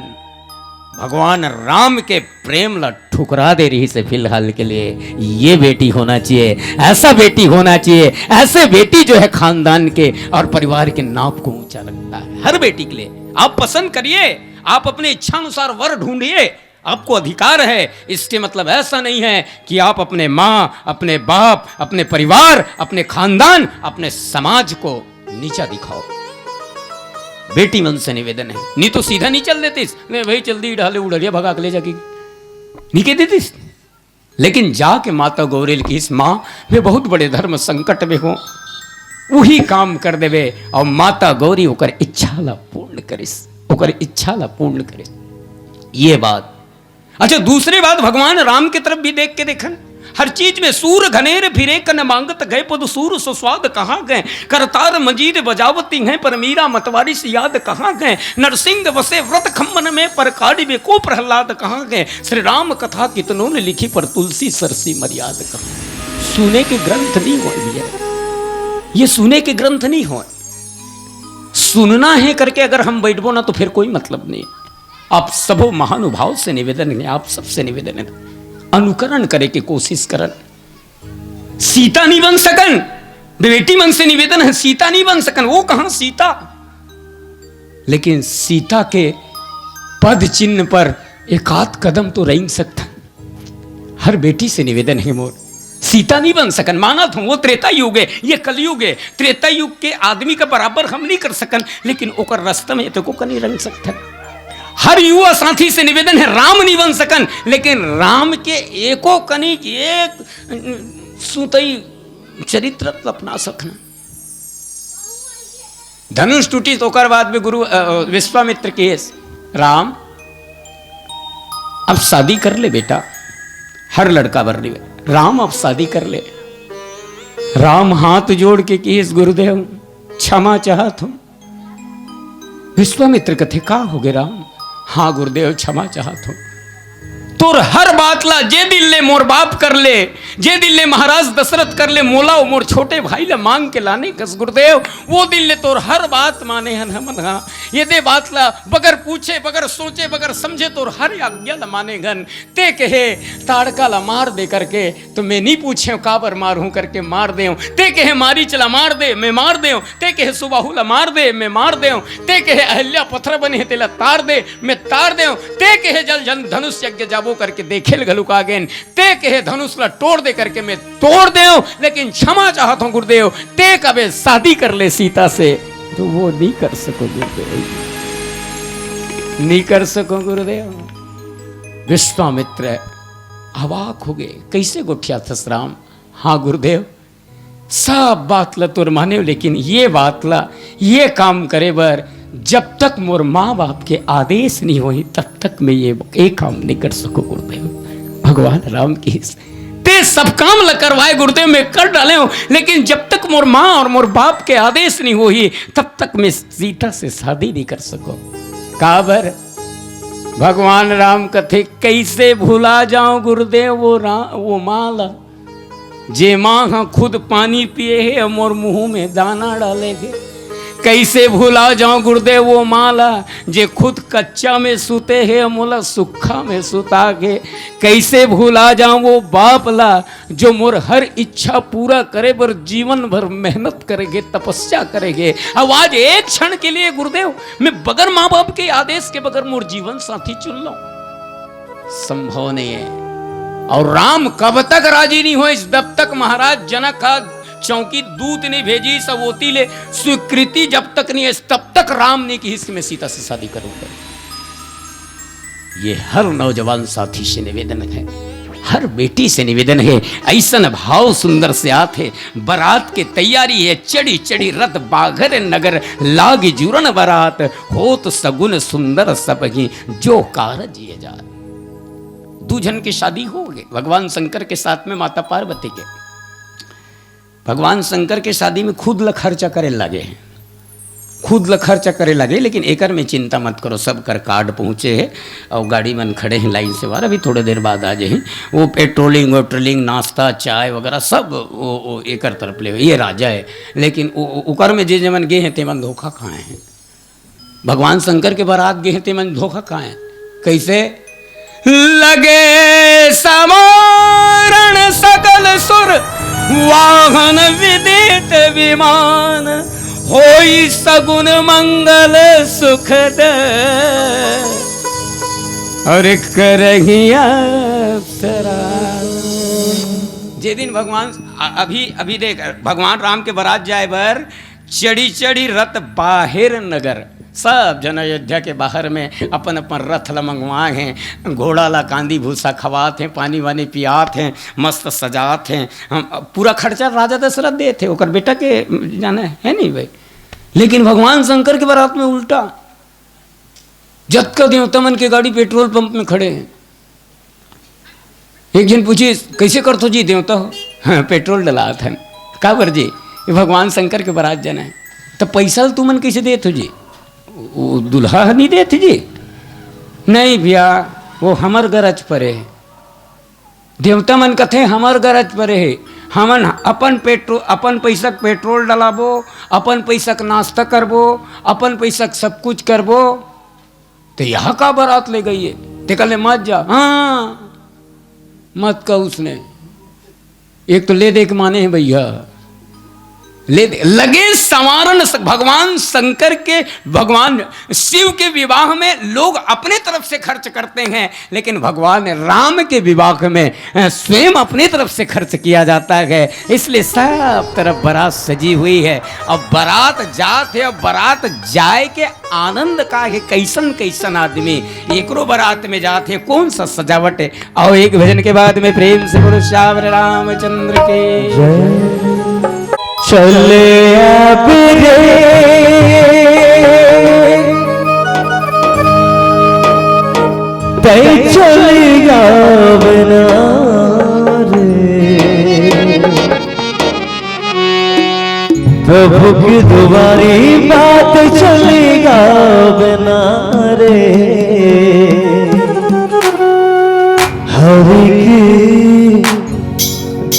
भगवान राम के प्रेम ला ठुकरा दे रही से फिलहाल के लिए। ये बेटी होना चाहिए, ऐसा बेटी होना चाहिए, ऐसे बेटी जो है खानदान के और परिवार के नाप को ऊंचा लगता है। हर बेटी के लिए आप पसंद करिए, आप अपने इच्छानुसार वर ढूंढिए, आपको अधिकार है। इसके मतलब ऐसा नहीं है कि आप अपने माँ, अपने बाप, अपने परिवार, अपने खानदान, अपने समाज को नीचा दिखाओ। बेटी मन से निवेदन है, नहीं तो सीधा नहीं चल देतीस। ले भाई, चल दी ढाले उड़रिया भगा के ले जाके, नहीं कह देतीस। लेकिन जाके माता गौरेल किहिस, माँ, मैं बहुत बड़े धर्म संकट में हूँ, वही काम कर देवे। और माता गौरी ओकर इच्छा ला पूर्ण करिस, ओकर इच्छा ला पूर्ण करिस। ये बात। अच्छा, दूसरे बात, भगवान राम की तरफ भी देख के देखन, हर चीज में सूर घनेर फिरे कन मांगत गए, पदु सूर सो स्वाद कहाँ गए, करतार मजीर बजावती हैं, पर मीरा मतवारी से याद कहाँ गए, नरसिंह वसे व्रत खम्मन में, पर काड़ी में को प्रहलाद कहाँ गए, श्री राम कथा कितनों ने लिखी, पर तुलसी सरसी मर्याद कहाँ। सुने के ग्रंथ नहीं हो भैया, ये सुने के ग्रंथ नहीं हो। सुनना है करके अगर हम बैठबो ना, तो फिर कोई मतलब नहीं। आप सबो महानुभाव से निवेदन है, आप सबसे निवेदन है, अनुकरण करे के कोशिश करन। सीता नहीं बन सकन, बेटी मन से निवेदन है, सीता नहीं बन सकन। वो कहाँ सीता? लेकिन सीता के पद चिन्ह पर एक आध कदम तो रेंग सकथन। हर बेटी से निवेदन है मोर, सीता नहीं बन सकन। मानत हूँ, वो त्रेता युग है, ये कलयुग है। त्रेता युग के आदमी का बराबर हम नहीं कर सकन, लेकिन ओकर रास्ता में तको कनी रेंग सकथन। हर युवा साथी से निवेदन है, राम नहीं बन सकन, लेकिन राम के एको कनी एक सुतई चरित्र अपना सकन। धनुष टूटी तो ओकर बाद में गुरु, अ, विश्वामित्र किहिस, राम, अब शादी कर ले बेटा। हर लड़का बर रिवे, राम, अब शादी कर ले। राम हाथ जोड़ के किहिस, गुरुदेव, क्षमा चाहत हूँ। विश्वामित्र कथे, का होगे राम? हाँ गुरुदेव, क्षमा चाहत हूँ। तोर हर बात ला जे दिन ले मोर बाप कर ले, जे दिन ले महाराज दशरथ कर ले, मोला अउ मोर छोटे भाई ला मांग के लाने कस गुरुदेव, वो दिन ले तोर हर बात माने हन हमन हा। ये दे बात ला बगर पूछे, बगर सोचे, बगर समझे तोर हर आज्ञा ला माने हन। ते कहे ताड़का ला मार दे करके, तो मैं नहीं पूछेंव काबर मारहूं करके मार देंव। ते कहे मारीच ला मार दे, मैं मार देंव। ते कहे सुबाहु ला मार दे, मैं मार देंव। ते कहे अहल्या पथरा बने हे, तेला तार दे, मैं तार देंव। ते कहे जल जन धनुष यज्ञ जाबो करके देखे ल घलुक आ गेन। ते कहे धनुष ला टोर दे करके मैं तोर देंव, लेकिन क्षमा चाहत हूं गुरुदेव, ते कबे शादी कर ले सीता से, तो वो नहीं कर सको गुरुदेव, नहीं कर सको गुरुदेव। विश्वामित्र अवाक हो गए, कैसे गोठियाथस राम? हाँ गुरुदेव, सब बात ला तोर मानेंव, लेकिन ये बात ला, ये काम करे बर जब तक मोर माँ बाप के आदेश नहीं होही, तब तक मैं ये, ये काम नहीं कर सको गुरुदेव। भगवान राम की, ते सब काम ल करवाए गुरुदेव, मैं कर डाले हूं, लेकिन जब तक मोर माँ और मोर बाप के आदेश नहीं होही, तब तक मैं सीता से शादी नहीं कर सको। काबर? भगवान राम कथे, कैसे भुला जाऊं गुरुदेव वो राम, वो माँ ला, जे माँ ह खुद पानी पिए हे, मोर मुंह में दाना डाले हे। कैसे भुला जाऊं गुरुदेव वो माँ ला, जे खुद कच्चा में सुते हे, मोला सुक्खा में सुता के। कैसे भुला जाऊं वो बाप ला, जो मोर हर इच्छा पूरा करे बर जीवन भर मेहनत करे गे, तपस्या करे गे। अब आज एक क्षण के लिए गुरुदेव, मैं बगैर माँ बाप के आदेश के बगैर मोर जीवन साथी चुन लूं, संभव नहीं है। और राम कब तक राजी नहीं होइस, जब तक महाराज जनक हा चौकी दूत नहीं भेजिस, ओती ले स्वीकृति जब तक नहीं है, तब तक राम नहीं किहिस कि मैं सीता से शादी करूंगा। ये हर नौजवान साथी से निवेदन है, हर बेटी से निवेदन है। ऐसन भाव सुंदर से आत है, बरात के तैयारी है, चढ़ी चढ़ी रथ बाघर नगर, लाग जुरन बरात, होत सगुन सुंदर सब ही, जो कारज ये जात। दू झन के शादी हो गे, भगवान शंकर के साथ में माता पार्वती के। भगवान शंकर के शादी में खुद ल खर्चा करे लगे हैं, खुद ल खर्चा करे लगे, लेकिन एकर में चिंता मत करो, सब कर कार्ड पहुँचे हे और गाड़ी मन खड़े हैं लाइन से बाहर, अभी थोड़े देर बाद आ जाए। वो पेट्रोलिंग वेट्रोलिंग, नाश्ता, चाय वगैरह सब वो, वो एकर तरफ ले, ये राजा है। लेकिन वो, वो, ओकर में जे जमन गे हैं, तेमन धोखा खाए हैं। भगवान शंकर के बारात गे हे, तेमन धोखा खाए। कैसे? लगे समारण सकल सुर, वाहन विदित विमान, होई सगुन मंगल सुखद, और करही अप्सरा। जे दिन भगवान, अ-, अभी, अभी देख, भगवान राम के बारात जाए बर चढ़ी चढ़ी रथ बाहिर नगर, सब जन अयोध्या के बाहर में अपन अपन रथ ल मंगवाए हैं, घोड़ा ला कांदी भूसा खवात हैं, पानी वानी पियात हैं, मस्त सजात हैं। हम, पूरा खर्चा राजा दशरथ देत हे, ओकर बेटा के जाने है नहीं भाई। लेकिन भगवान शंकर के बारात में उल्टा, जतका देवता मन के गाड़ी पेट्रोल पंप में खड़े हैं। एक झन पूछिस, "कैसे करथो जी देवता हो?" "हाँ, पेट्रोल डलात हन।" "काबर जी?" "ये भगवान शंकर के बारात जाना है।" "तो पैसा ल तुमन कैसे देत हो जी?" "वो दूल्हा ह नहीं देत जी?" "नहीं भैया, वो हमर गरज परे हे।" देवता मन कथे, "हमर गरज परे हे, हमन अपन पेट्रो-, अपन पैसा के पेट्रोल डलाबो, अपन पैसा के नाश्ता करबो, अपन पैसा के सब कुछ करबो।" "ते यहाँ का बारात ले गई है?" ते कहले, "मत जा।" "हाँ, मत का उसने, एक तो ले दे के माने हैं भैया, ले दे।" लगे संवारन स-, भगवान शंकर के, भगवान शिव के विवाह में लोग अपने तरफ से खर्च करते हैं, लेकिन भगवान राम के विवाह में, अ, स्वयं अपने तरफ से खर्च किया जाता है, इसलिए सब तरफ बारात सजी हुई है। अब बारात जात है, अब बारात जाए के आनंद का है। कैसन कैसन आदमी एकरो बारात में जात है, कौन सा सजावट है। आओ, एक भजन के बाद में प्रेम से बोलो श्यावर रामचंद्र की जय। चले अब रे, तै चले अब ना रे। प्रभु के दुआरी बात चले अब ना रे। हरि के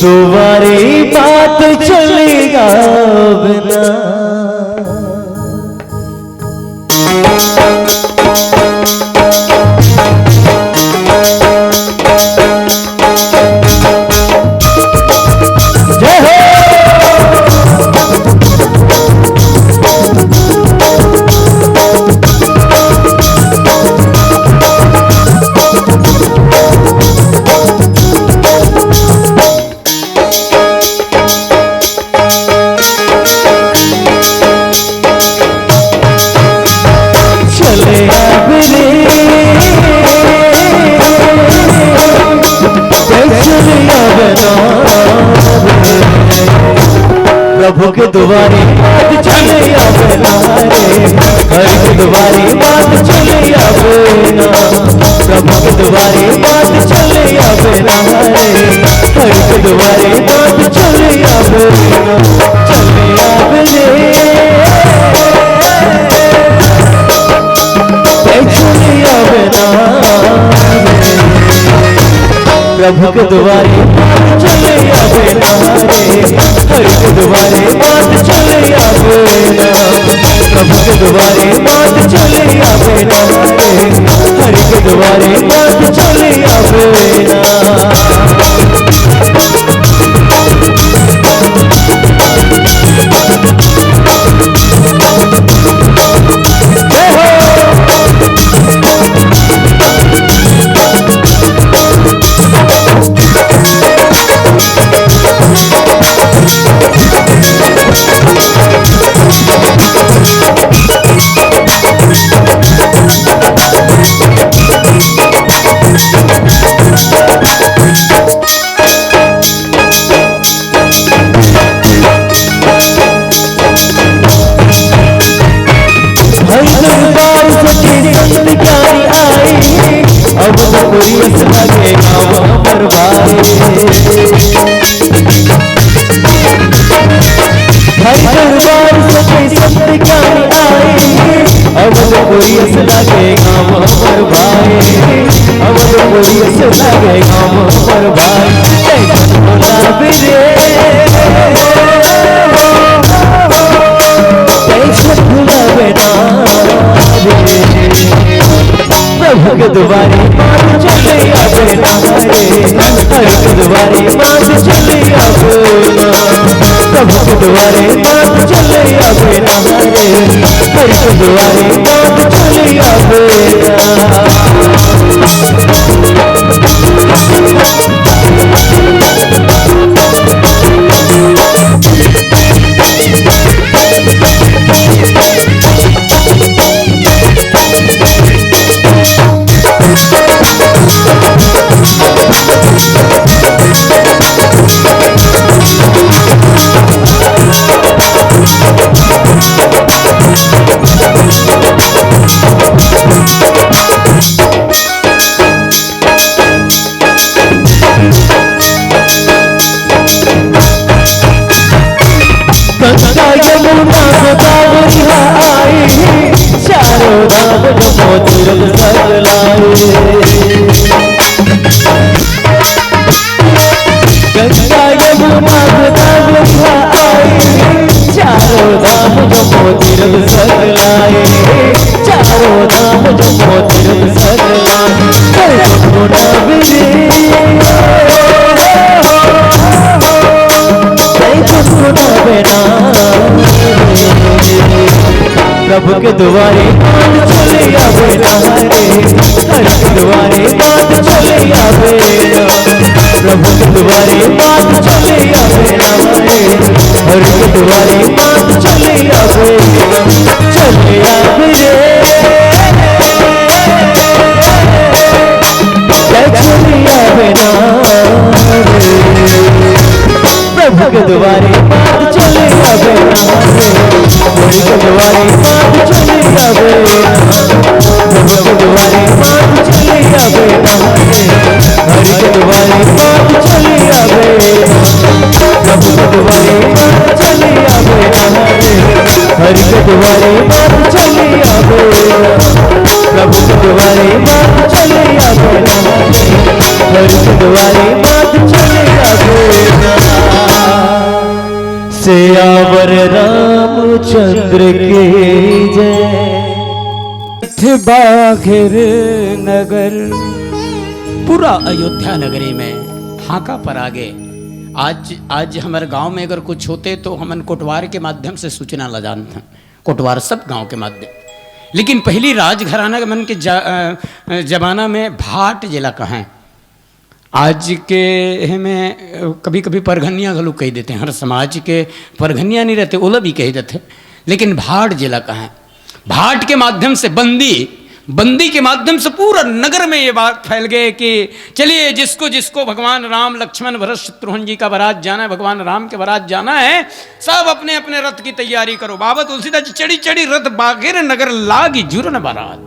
दुआरी बात चले अब ना। जय हो। चले अब रे, चले अब ना रे। प्रभु के दुआरी बात चले अब ना रे, हरि के दुआरी बात चले अब ना, प्रभु के दुआरी बात चले अब ना प्रभु के दुआरे माथ चले आवे ना रे, हरि के दुआरे माथ चले आवे ना। प्रभु के दुआरे माथ चले आवे ना रे, हरि के दुआरे माथ चले आवे ना। जय हो। भई दरबार सच्चे संत ज्ञानी आए, अवधपुरी अस लगे गाँव हमर भाई। भई दरबार सच्चे संत ज्ञानी आए, अवधपुरी अस लगे गाँव हमर भाई। अवधपुरी अस लगे गाँव हमर भाई। जय बोला रे। कैसे भुलावे ना रे। प्रभु के दुआरे माथ चले आवे ना रे, हरि के दुआरे माथ चले आवे ना। प्रभु के दुआरे माथ चले आवे ना रे, हरि के दुआरे माथ चले आवे ना। गंगा यमुना गोदावरी आई, चारों धाम जम्मो तीरथ सगलाई। गंगा यमुना गोदावरी आई, चारों धाम जम्मो तीरथ सगलाई। चारों धाम जम्मो तीरथ सगलाई। जय जम्मुना बिरे, जय जम्मुना बेना। प्रभु के दुआरे माथ चले आवे ना रे, हरि के दुआरे माथ चले आवे ना। प्रभु के दुआरे माथ चले आवे ना रे, हरि के दुआरे माथ चले आवे ना। चले आवे रे, जय चले आवे ना रे। प्रभु के दुआरे माथ चले आवे ना रे, हरि के दुआरे माथ चले आवे ना। प्रभु के दुआरे माथ चले आवे ना रे, हरि के दुआरे माथ चले आवे ना। प्रभु के दुआरे माथ चले आवे ना रे, हरि के दुआरे माथ चले आवे ना। प्रभु के दुआरे माथ चले आवे ना रे, हरि के दुआरे माथ चले आवे ना। सियावर रामचंद्र की जय। बाघेर नगर। पूरा अयोध्या नगरी में हाका परा गे। आज, आज हमर गांव में अगर कुछ होते तो हमन कोटवार के माध्यम से सूचना ला जानथन, कोटवार सब गांव के माध्यम। लेकिन पहली राजघराना के मन के जा-, अ, अ, जमाना में भाट जेला कहें, आज के एमे कभी-कभी परघनिया घलो कहि देथे, हर समाज के परघनिया नहीं रहते, ओला भी कहि देथे, लेकिन भाट जेला कहें, भाट के माध्यम से बंदी, बंदी के माध्यम से पूरा नगर में ये बात फैल गए कि चलिए, जिसको जिसको भगवान राम, लक्ष्मण, भरत, शत्रुघ्न जी का बारात जाना है, भगवान राम के बारात जाना है, सब अपने अपने रथ की तैयारी करो। बाबा तुलसीदास जी चढ़ी चढ़ी रथ बाघेर नगर लागी जुरन बारात।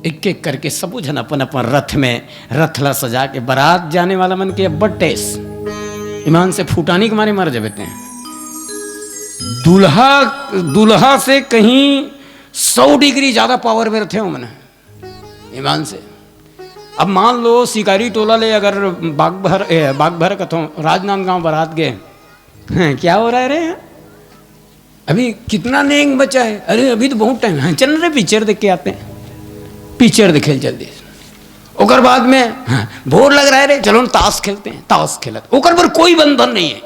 एक एक करके सबो झन अपन अपन रथ में, रथ ला सजा के बारात जाने वाला मन के अब्बड़ टेस। ईमान से फूटानी के मारे मर जबे तें। दूल्हा, दूल्हा से कहीं सौ डिग्री ज्यादा पावर में रथे हो मन। ईमान से। अब मान लो शिकारी टोला ले अगर बागभर, ए, बागभर कथों, राजनांदगांव बारात गए, हैं, क्या हो रहा है रे यहाँ? अभी कितना नेंग बचा है? अरे अभी तो बहुत टाइम है, चल रे पिक्चर देख के आते हैं, पिक्चर देखे ल चल दिए। ओकर बाद में, हाँ, भोर लग रहा है रे, चलो ना ताश खेलते हैं, ताश खेलत, ओकर पर कोई बंधन नहीं है,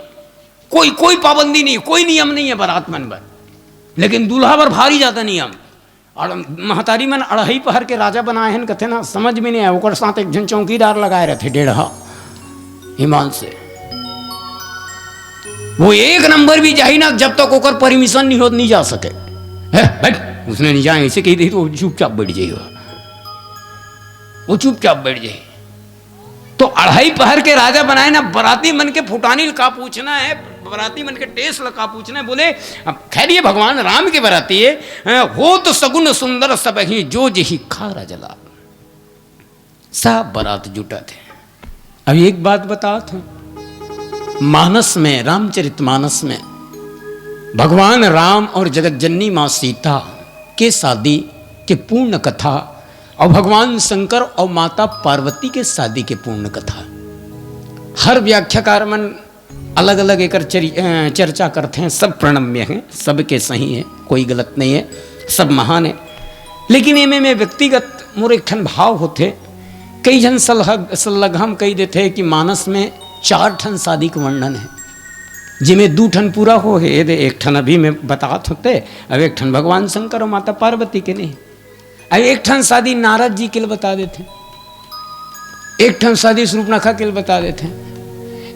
कोई, कोई पाबंदी नहीं, कोई नियम नहीं है बारात मन पर, लेकिन दूल्हा पर भारी ज्यादा नियम। और महतारी मन अढ़ाई पहर के राजा बनाए हैं, कथे ना, समझ में नहीं आए, ओकर साथ एक झन चौकीदार लगाए रहते डेढ़ा, ईमान से। वो एक नंबर भी जाही ना, जब तक ओकर परमिशन नहीं होत, नहीं जा सके। "हे, बैठ।" उसने नहीं जाए, ऐसे कही दे तो वो चुपचाप बैठ जाइए, वो चुपचाप बैठ जाइए। तो अढ़ाई पहर के राजा बनाए ना, बराती मन के फुटानी ल का पूछना है, बराती मन के टेस ल का पूछना है। बोले, अब खैर, ये भगवान राम के बराती है, हैं, हो तो सगुन सुंदर सब ही, जो जही खा रजला, सब बरात जुटा थे। अब एक बात बता था, मानस में, रामचरित मानस में भगवान राम और जगत जननी माँ सीता के शादी के पूर्ण कथा और भगवान शंकर और माता पार्वती के शादी के पूर्ण कथा, हर व्याख्याकार मन अलग-अलग एकर चरि-, अ, चर्चा करथे, सब प्रणम्य हे, सबके सही हे, कोई गलत नहीं हे, सब महान हे। लेकिन एमे में व्यक्तिगत मोर एक ठन भाव होथे, कई झन सलह-, सल्लघा म कहि देथे कि मानस में चार ठन शादी के वर्णन हे, जेमे दू ठन पूरा हो हे, एदे एक ठन अभी में बतात होते, अब एक ठन भगवान शंकर और माता पार्वती के नहीं। अब एक ठन शादी नारद जी के ल बता देथे, एक ठन शादी सूर्पनखा के ल बता देथे।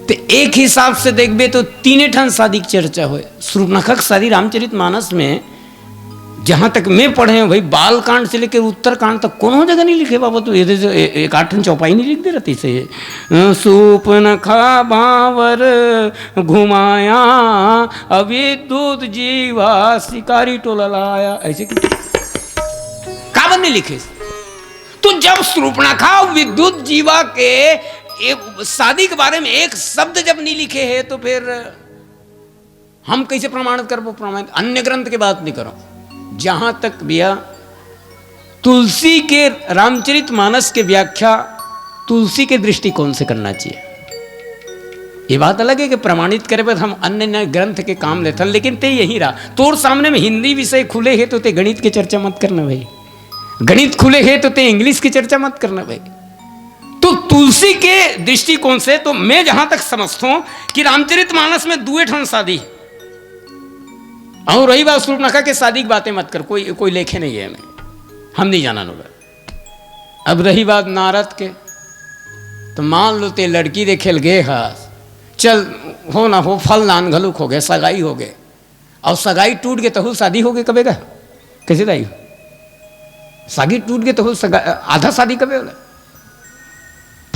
तो एक हिसाब से देखबे तो तीने ठन शादी के चर्चा होय। सूर्पनखा के शादी रामचरित मानस में, जहां तक मैं पढ़े हूं भाई, बालकांड से लेकर उत्तरकांड तक कोनो जगह नहीं लिखे बाबा। तो ये दे-, ए-, एक आठ ठन चौपाई नहीं लिख दे रहती से, "सूर्पनखा भांवर घुमाया, अभी दूध जीवा शिकारी टोला लाया", ऐसे क्यों? काबर नहीं लिखे? तो जब सूर्पनखा विद्युत जीवा के ए, शादी के बारे में एक शब्द जब नहीं लिखे हे, तो फिर हम कैसे प्रमाणित करबो? प्रमाणित अन्य ग्रंथ के बात नहीं करो, जहां तक भैया तुलसी के रामचरित मानस के व्याख्या तुलसी के दृष्टिकोण से करना चाहिए। ये बात अलग है कि प्रमाणित करे बर हम अन्य, अन्य ग्रंथ के काम लेथन, लेकिन ते यही रहा, तोर सामने में हिंदी विषय खुले हे तो ते गणित के चर्चा मत करना भाई, गणित खुले हे तो ते इंग्लिश के चर्चा मत करना भाई। तो तुलसी के दृष्टिकोण से तो मैं जहां तक समझता हूं कि रामचरित मानस में दुए ठन शादी हे। और रही बात सूर्पनखा के शादी की बातें मत कर, कोई, कोई लेखे नहीं है हमें, हम नहीं जाना होगा। अब रही बात नारद के, तो मान लो ते लड़की देखे ल गे हस, चल हो ना हो फलदान घलुक हो गए, सगाई हो गए, और सगाई टूट गए तहू शादी हो गए कबे का? कैसे दाई? शादी टूट गए तहू सगा-, आधा शादी कबे होला?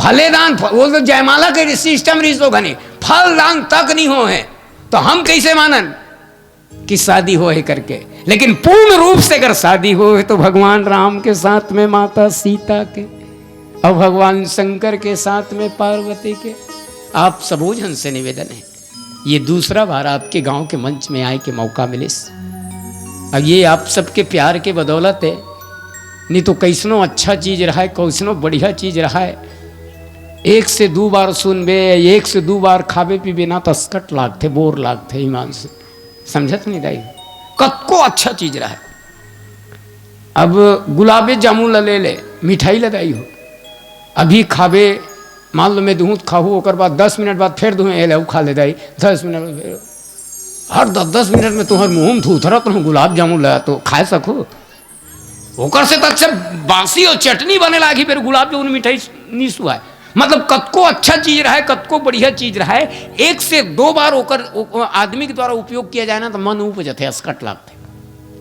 फलेदान, फ-, वो तो जयमाला के सिस्टम रिस तो घने, फलदान तक नहीं हो है, तो हम कैसे मानन कि शादी हो है करके? लेकिन पूर्ण रूप से अगर शादी हो है तो भगवान राम के साथ में माता सीता के और भगवान शंकर के साथ में पार्वती के। आप सबो झन से निवेदन है, ये दूसरा बार आपके गांव के मंच में आए के मौका मिलिस। अब ये आप सबके प्यार के बदौलत है, नहीं तो कैसनो अच्छा चीज रहा है, कैसनो बढ़िया चीज रहा है, एक से दो बार सुनबे, एक से दो बार खाबे पीबे ना, तो असकट लागथे, बोर लागथे, ईमान से। समझत नहीं दाई? कतको अच्छा चीज रहा है। अब गुलाबे जामुन ला ले ले, मिठाई ला दाई हो, अभी खाबे, मान लो मैं दूध खाहू, ओकर बाद दस मिनट बाद फिर दूध, "ए ले, अउ खा ले दाई।" दस मिनट बाद फिर, हर दस दस मिनट में तुम्हारे मुंह में थूथरत रहूं, गुलाब जामुन ला तो खाए सको। ओकर से तो अच्छा बासी और चटनी बने लागी, फिर गुलाब जामुन मिठाई नहीं सुहाए। मतलब, कतको अच्छा चीज रहा है, कतको बढ़िया चीज रहा है, एक से दो बार ओकर, ओ, आदमी के द्वारा उपयोग किया जाए ना, तो मन ऊब जाथे, असकट लागथे।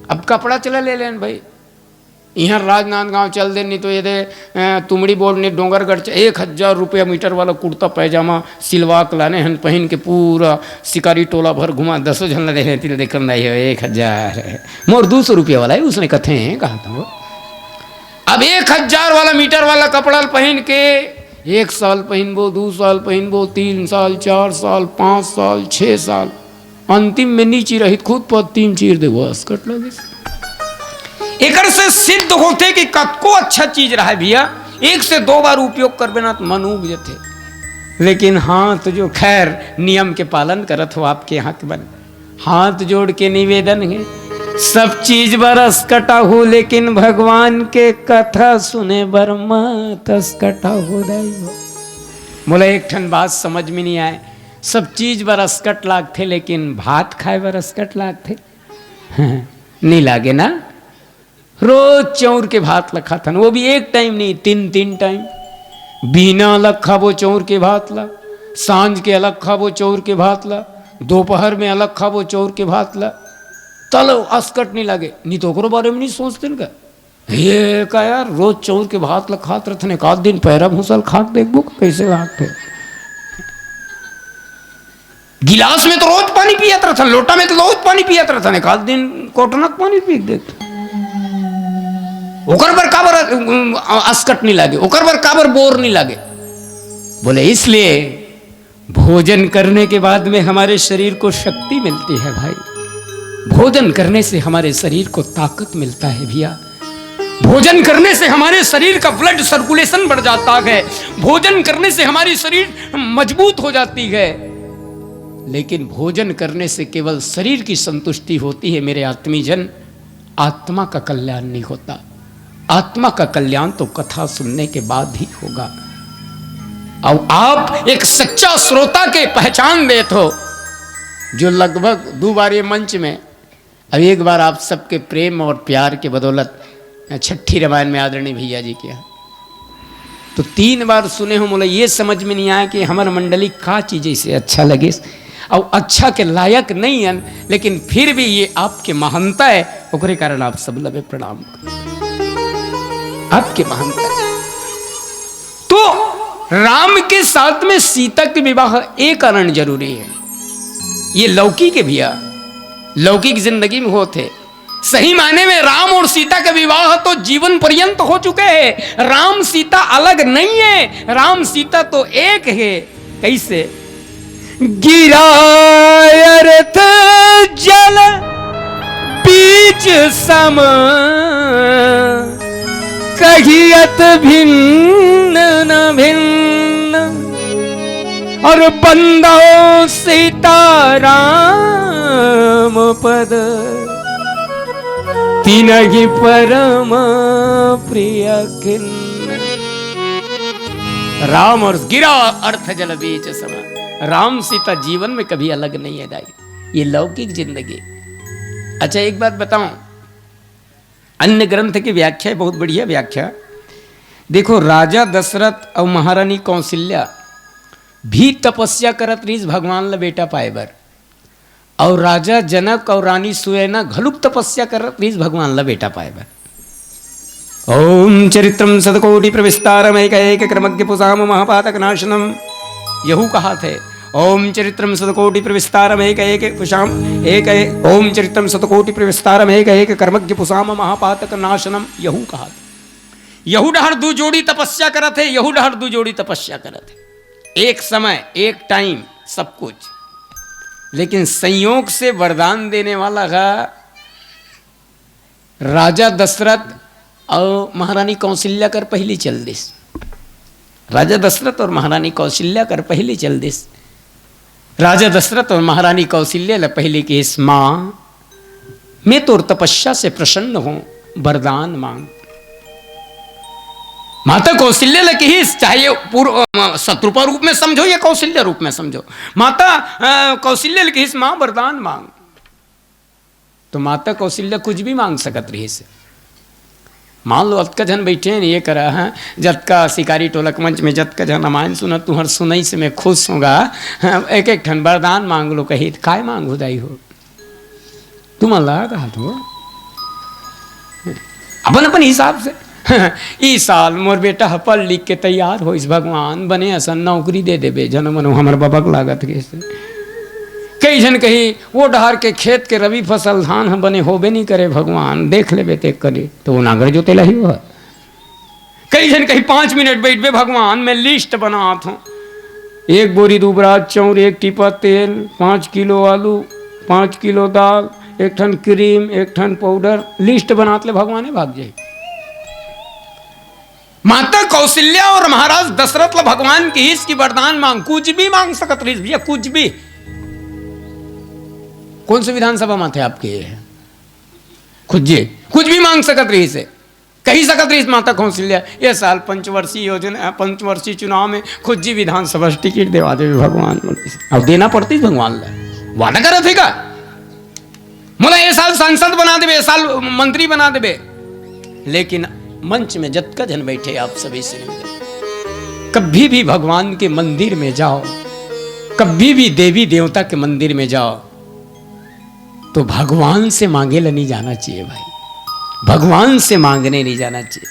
अब कपड़ा चला ले लेन भाई, इहाँ राजनांदगांव चल दे, नहीं तो ये दे, अ, तुमड़ी बोर्ड ने डोंगरगढ़ च-, एक हजार रुपया मीटर वाला कुर्ता पैजामा सिलवा के लाने हन, पहिन के पूरा शिकारी टोला भर घुमा, दसों झन ला देखे, तिल देखल नहीं है, एक हजार। मोर दो सौ रुपया वाला है, उसने कथे हैं, कहा था वो। अब एक हजार वाला मीटर वाला कपड़ा पहिन के एक साल पहिनबो, दो साल पहिनबो, तीन साल, चार साल, पाँच साल, छह साल, अंतिम में नी चिरही त खुद पत्ती म चीर देबो, असकट लगिस। एकर से सिद्ध होथे कि कतको अच्छा चीज रहे भैया, एक से दो बार उपयोग करबे ना, तो मन उब जथे। लेकिन हाथ जो, खैर, नियम के पालन करत हो, आपके यहाँ के बन, हाथ जोड़ के निवेदन है, सब चीज बर असकटा हो, लेकिन भगवान के कथा सुने बर मत असकटा हो दाई हो। मोला एक ठन बात समझ में नहीं आए, सब चीज बर असकट लागथे, लेकिन भात खाए बर असकट लागथे? नहीं लागे ना। रोज चाउर के भात ला खाथन, वो भी एक टाइम नहीं, तीन, तीन टाइम। बिहना अलग खाबो चाउर के भात ला, सांझ के अलग खाबो चाउर के भात ला, दोपहर में अलग खाबो चाउर के भात ला, तलो असकट नहीं लागे। नहीं तो ओकरो बारे में नहीं सोचते न का? ये का यार, रोज चाउर के भात ला खात रथन, एक आध दिन पैरा भूसा ल खात देखबो, कैसे लागथे? गिलास में तो रोज पानी पियत रथन, लोटा में तो रोज पानी पियत रथन, एक आध दिन कोटना के पानी पी के देख। ओकर बर काबर, अ, असकट नहीं लागे, ओकर बर काबर बोर नहीं लागे? बोले, इसलिए भोजन करने के बाद में हमारे शरीर को शक्ति मिलती है भाई। भोजन करने से हमारे शरीर को ताकत मिलता है भैया। भोजन करने से हमारे शरीर का ब्लड सर्कुलेशन बढ़ जाता है। भोजन करने से हमारी शरीर मजबूत हो जाती है। लेकिन भोजन करने से केवल शरीर की संतुष्टि होती है मेरे आत्मीजन, आत्मा का कल्याण नहीं होता। आत्मा का कल्याण तो कथा सुनने के बाद ही होगा। अब आप एक सच्चा श्रोता के पहचान देत हो, जो लगभग दो बार ये मंच में, अब एक बार आप सबके प्रेम और प्यार के बदौलत छठी रामायण में आदरणीय भैया जी के यहाँ तो तीन बार सुने हो, मोला ये समझ में नहीं आया कि हमर मंडली का चीज इसे अच्छा लगे, और अच्छा के लायक नहीं है, लेकिन फिर भी ये आपके महानता है, ओकरे कारण आप सब लबे प्रणाम। आपके महानता है। तो राम के साथ में सीता के विवाह ए कारण जरूरी है। ये लौकिक है भैया, लौकिक जिंदगी में होथे। सही मायने में राम और सीता का विवाह तो जीवन पर्यंत हो चुके हैं। राम सीता अलग नहीं है, राम सीता तो एक है। कैसे? गिरा अर्थ जल बीच सम, कहियत भिन्न न भिन्न, और बंदो सीता राम पद, तिनहि परम प्रिय खिन्न। राम और गिरा अर्थ जल बीच सम, राम सीता जीवन में कभी अलग नहीं है दाई। ये लौकिक जिंदगी। अच्छा, एक बात बताऊं, अन्य ग्रंथ की व्याख्या है, बहुत बढ़िया व्याख्या। देखो, राजा दशरथ और महारानी कौशल्या भी तपस्या करत रहिस भगवान ला बेटा पाए बर, और राजा जनक और रानी सुनैना घलुक तपस्या करत रहिस भगवान ला बेटा पाए बर। ओम चरित्रम सतकोटि प्रविस्तारम एक एक क्रमज्ञ पुसाम महापातक नाशनम, यहू कहाथे। ओम चरित्रम सतकोटि प्रविस्तारम एक एक पुसाम एक एक, ओम चरित्रम सतकोटि प्रविस्तारम एक एक कर्मज्ञ पुसाम महापातक नाशनम, यहू कहाथे। यहू डहर दू जोड़ी तपस्या करत हे, यहू डहर दू जोड़ी तपस्या करत हे। एक समय, एक टाइम, सब कुछ। लेकिन संयोग से वरदान देने वाला हा राजा दशरथ और महारानी कौशल्या कर पहिली चल दिस। राजा दशरथ और महारानी कौशल्या कर पहिली चल दिस। राजा दशरथ और महारानी कौशल्या ला पहिली किहिस, माँ, मैं तोर तपस्या से प्रसन्न हूँ, वरदान मांग। माता कौशल्या ला किहिस, चाहे ये पूर्व, अ, शत्रुपा रूप में समझो या कौशल्या रूप में समझो, माता, अ, कौशल्या ला किहिस, माँ, वरदान मांग। तो माता कौशल्या कुछ भी मांग सकत रहिस। मान लो, अतका झन बैठे हैं, ये करा है, जतका शिकारी टोलक मंच में जतका झन रामायण सुनत, तुहर सुनई से मैं खुश होंगा। हाँ, एक एक ठन वरदान मांग लो, कही, "काय मांगहू दाई हो? तुमन ला कहा तो अपन अपन हिसाब से।" "ई साल मोर बेटा ह पढ़ लिख के तैयार होइस, भगवान बने असन नौकरी दे देबे, जनो मनो हमर बबक लागत के से।" कई झन कही, "वो डहर के खेत के रबी फसल धान ह बने होबे नहीं करे, भगवान देख लेबे ते करे।" तो वो नागर जोते ला ही वो ह। कई झन कही, "पाँच मिनट बैठबे भगवान, मैं लिस्ट बनात हूँ, एक बोरी दुबराज चाउर, एक टीपा तेल, पाँच किलो आलू, पाँच किलो दाल, एक ठन क्रीम, एक ठन पाउडर, लिस्ट बनात ले भगवान भाग जाए।" माता कौशल्या और महाराज दशरथ ला भगवान किहिस कि वरदान मांग, कुछ भी मांग सकत रहिस भैया, कुछ भी। कौन से विधानसभा माथे आपके हे? खुज्जी, कुछ भी मांग सकत रहिस हे। कहि सकत रहिस माता कौशल्या, ये साल पंचवर्षीय योजना, पंचवर्षीय चुनाव में खुज्जी विधानसभा से टिकट देवा देबे भगवान, बोलिस। अब देना पड़तिस भगवान ला, वादा करत हे का? मोला ये साल सांसद बना देबे, ये साल मंत्री बना देबे। लेकिन मंच में जतका झन बैठे, आप सभी से निवेदन, कभी भी भगवान के मंदिर में जाओ, कभी भी देवी देवता के मंदिर में जाओ, तो भगवान से मांगे ला नहीं जाना चाहिए भाई, भगवान से मांगने नहीं जाना चाहिए।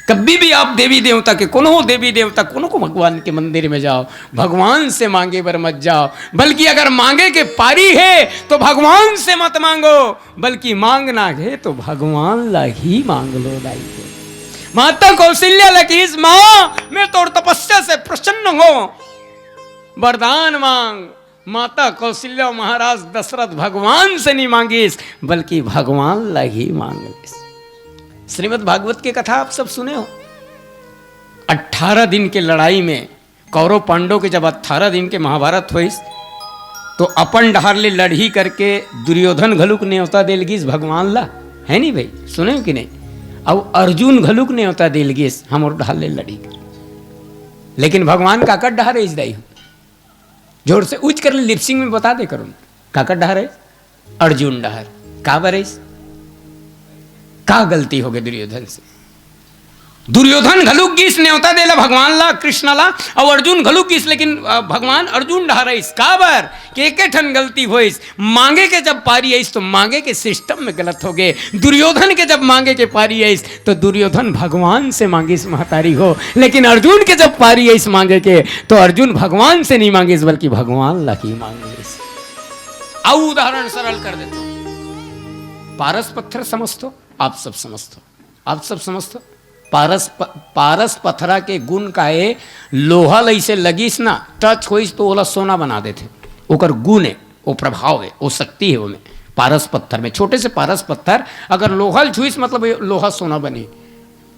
कभी भी आप देवी देवता के, कोनो देवी देवता, कोनो को भगवान के मंदिर में जाओ, भगवान से मांगे बर मत जाओ, बल्कि अगर मांगे के पारी हे तो भगवान से मत मांगो, बल्कि मांगना हे तो भगवान ला ही मांग लो। दाई हो, माता कौशल्या ला किहिस, माँ, मैं तोर तपस्या से प्रसन्न हों, वरदान मांग। माता कौशल्या महाराज दशरथ भगवान से नहीं मांगिस, बल्कि भगवान ला ही मांग लिस। श्रीमद् भागवत के कथा आप सब सुने हो। अठारह दिन के लड़ाई में कौरव पांडव के जब अठारह दिन के महाभारत होइस, तो अपन डहार ले लड़ही करके दुर्योधन घलुक नेवता देल गिस भगवान ला, है नहीं भाई? सुने हो कि नहीं? अउ अर्जुन घलुक नेवता देल गिस, हमर डहार ले लड़ही कर। लेकिन भगवान काकर डहार रहिस दाई हो? जोर से ऊंच कर ले, लिपसिंग में बता दे करो, काकर डहार रहिस? अर्जुन डहार। काबर रहिस? का गलती होगे दुर्योधन से? दुर्योधन घलुक गिस नेवता देला भगवान ला, कृष्ण ला, अउ अर्जुन घलुक गिस, लेकिन, अ, भगवान अर्जुन डहार रहिस। काबर? के एके ठन गलती होइस, मांगे के जब पारी आइस तो मांगे के सिस्टम में गलत होगे। दुर्योधन के जब मांगे के पारी आइस तो दुर्योधन भगवान से मांगिस महतारी हो, लेकिन अर्जुन के जब पारी आइस मांगे के तो अर्जुन भगवान से नहीं मांगिस, बल्कि भगवान ला ही मांग लिस। अउ उदाहरण सरल कर देथों, पारस पत्थर समझथो, आप सब समझथो, आप सब समझथो। पारस प-, पारस पथरा के गुन का हे, लोहा ल अइसे लगिस ना, टच होइस तो ओला सोना बना देथे। ओकर गुन हे, ओ प्रभाव हे, ओ शक्ति हे ओमे। पारस पत्थर में, छोटे से पारस पत्थर अगर लोहा ल छुइस, मतलब ये लोहा सोना बने।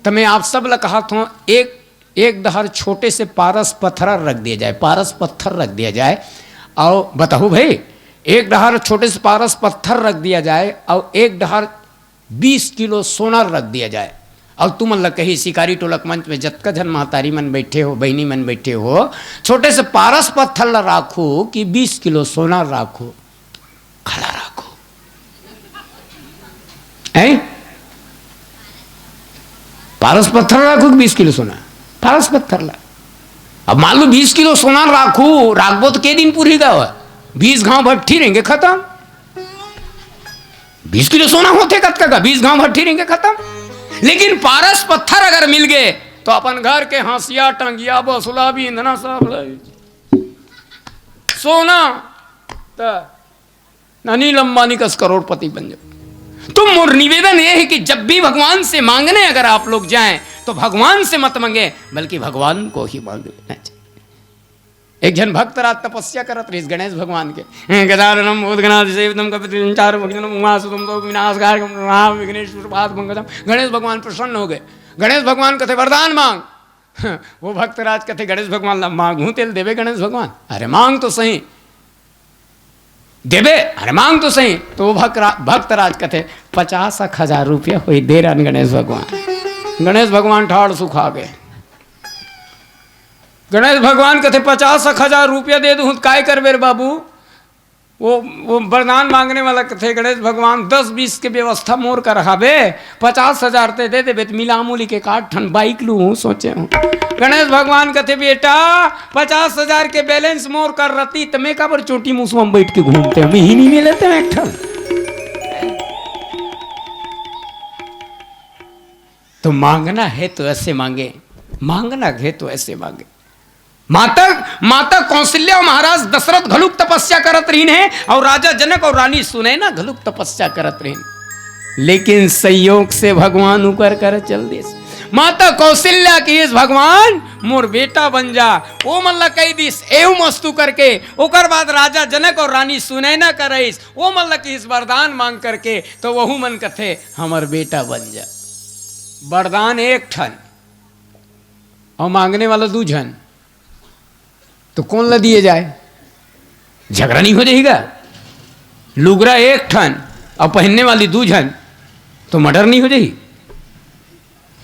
त मैं आप सब ल कहत हों, एक, एक डहर छोटे से पारस पथरा रख दिया जाए, पारस पत्थर रख दिया जाए, अउ बताहू भाई, एक डहर छोटे से पारस पत्थर रख दिया जाए अउ एक डहर बीस किलो सोना रख दिया जाए। अउ तुमन ल कही, शिकारी टोलक मंच में जतका झन महतारी मन बैठे हो, बहिनी मन बैठे हो, छोटे से पारस पत्थर ल राखो कि बीस किलो सोना राखो, खड़ा राखो, हैं? पारस पत्थर राखो कि बीस किलो सोना? पारस पत्थर ला। अब मान लो बीस किलो सोना राखो, राखबो तो के दिन पूरी गा? बीस घाव भट्ठी रहेंगे, खत्म। बीस किलो सोना होथे कतका का, बीस घाव भट्ठी रहेंगे, खत्म। लेकिन पारस पत्थर अगर मिल गए तो अपन घर के हांसिया, टंगिया, बसुला भी, ईंधना सब ले। सोना त अनिल अंबानी कस करोड़पति बन जाओ। तो मोर निवेदन ये है कि जब भी भगवान से मांगने अगर आप लोग जाएं तो भगवान से मत मांगे, बल्कि भगवान को ही मांग लेना चाहिए। एक झन भक्त रात तपस्या करत रहिस गणेश भगवान के, गजाननम भूतगणादिसेवितम कपितम चारु भक्षणम उमासुतम तो विनाशकारकम प्रणाम विघ्नेश सुपाद पंकजम। गणेश भगवान प्रसन्न हो गए। गणेश भगवान कथे, "वरदान मांग।" वो भक्तराज कथे गणेश भगवान ला, "मांगहूं तेल देवे गणेश भगवान?" "अरे मांग तो सही।" "देबे?" "अरे मांग तो सही।" तो वो भक्तरा-, भक्तराज कथे, "पचास एक हजार रुपया होई, दे रहन गणेश भगवान।" गणेश भगवान ठाड़ सुखा गए। गणेश भगवान कथे, "पचास एक हजार रुपया दे दूं, काय करबे रे बाबू?" वो, वो वरदान मांगने वाला कथे, "गणेश भगवान, दस बीस के व्यवस्था मोर कर हाबे, पचास हजार ते दे देबे, त मिला मुली के काट ठन बाइक लू हूं, सोचे हूं।" गणेश भगवान कथे, "बेटा, पचास हजार के बैलेंस मोर कर रहती, त मैं काबर चोटी मुसवा में बैठ के घूमते, हम ही नहीं मिलते एक ठन।" तो मांगना है तो ऐसे मांगे, मांगना है तो ऐसे मांगे। माता, माता कौशल्या अउ महाराज दशरथ घलुक तपस्या करत रहिन हे, अउ राजा जनक अउ रानी सुनैना घलुक तपस्या करत रहिन। लेकिन संयोग से भगवान उकर कर चल दिस। माता कौशल्या किहिस, "भगवान, मोर बेटा बन जा।" ओ मन ला कहि दिस, "एवमस्तु" करके। ओकर बाद राजा जनक अउ रानी सुनैना कर आइस, ओ मन ला किहिस वरदान मांग करके, तो वहू मन कथे, "हमर बेटा बन जा।" वरदान एक ठन, अउ मांगने वाला दू झन, तो कोन ला दिए जाए? झगड़ा नहीं हो जाही का? लुगरा एक ठन अउ पहनने वाली दू झन, तो मर्डर नहीं हो जाही?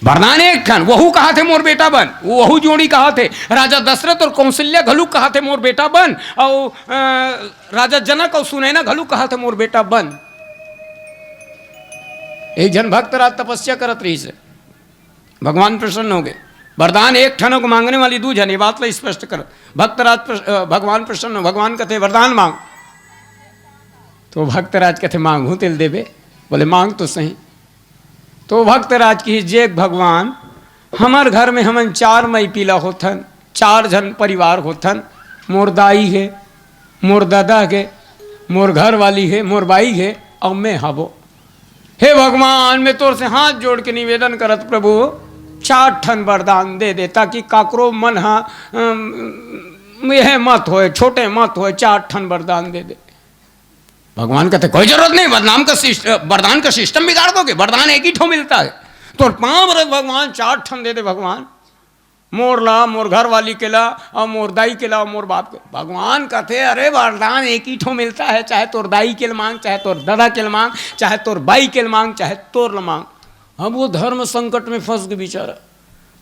वरदान एक ठन, वहू कहाथे मोर बेटा बन, वहू जोड़ी कहाथे, राजा दशरथ अउ कौशल्या घलुक कहाथे मोर बेटा बन, अउ, अ, राजा जनक अउ सुनैना घलुक कहाथे मोर बेटा बन। एक झन भक्त राज तपस्या करत रहिस हे, भगवान प्रसन्न हो गए। वरदान एक ठन अउ मांगने वाली दू झन, ये बात ला स्पष्ट कर। भक्त राज प्रस-, अ, भगवान प्रसन्न हो, भगवान कथे, "वरदान मांग।" तो भक्त राज कथे, "मांगहूं तेला देबे।" बोले, "मांग तो सही।" तो भक्त राज कहिस, "देख भगवान, हमर घर में हमन चार मई पीला होथन, चार झन परिवार होथन, मोर दाई हे, मोर ददा हे, मोर घरवाली हे, मोर बाई हे, अउ मैं हवो। हे भगवान, मैं तोर से हाथ जोड़ के निवेदन करत प्रभु, चार ठन वरदान दे दे, ताकि काकरो मन हा, अम, यह मत होए, छोटे मत होए, चार ठन वरदान दे दे।" भगवान कथे, "कोई जरूरत नहीं, वरदान का सिस्ट-, वरदान का सिस्टम बिगाड़ दोगे, वरदान एक ही ठो मिलता है।" तोर पांव परत भगवान, चार ठन दे दे भगवान, मोर ला, मोर घरवाली के ला, अउ मोर दाई के ला, अउ मोर बाप के। भगवान कथे, "अरे, वरदान एक ही ठो मिलता है, चाहे तोर दाई के ल मांग, चाहे तोर ददा के ल मांग, चाहे तोर बाई के ल मांग, चाहे तोर ल मांग।" अब वो धर्म संकट में फंस गए बेचारा,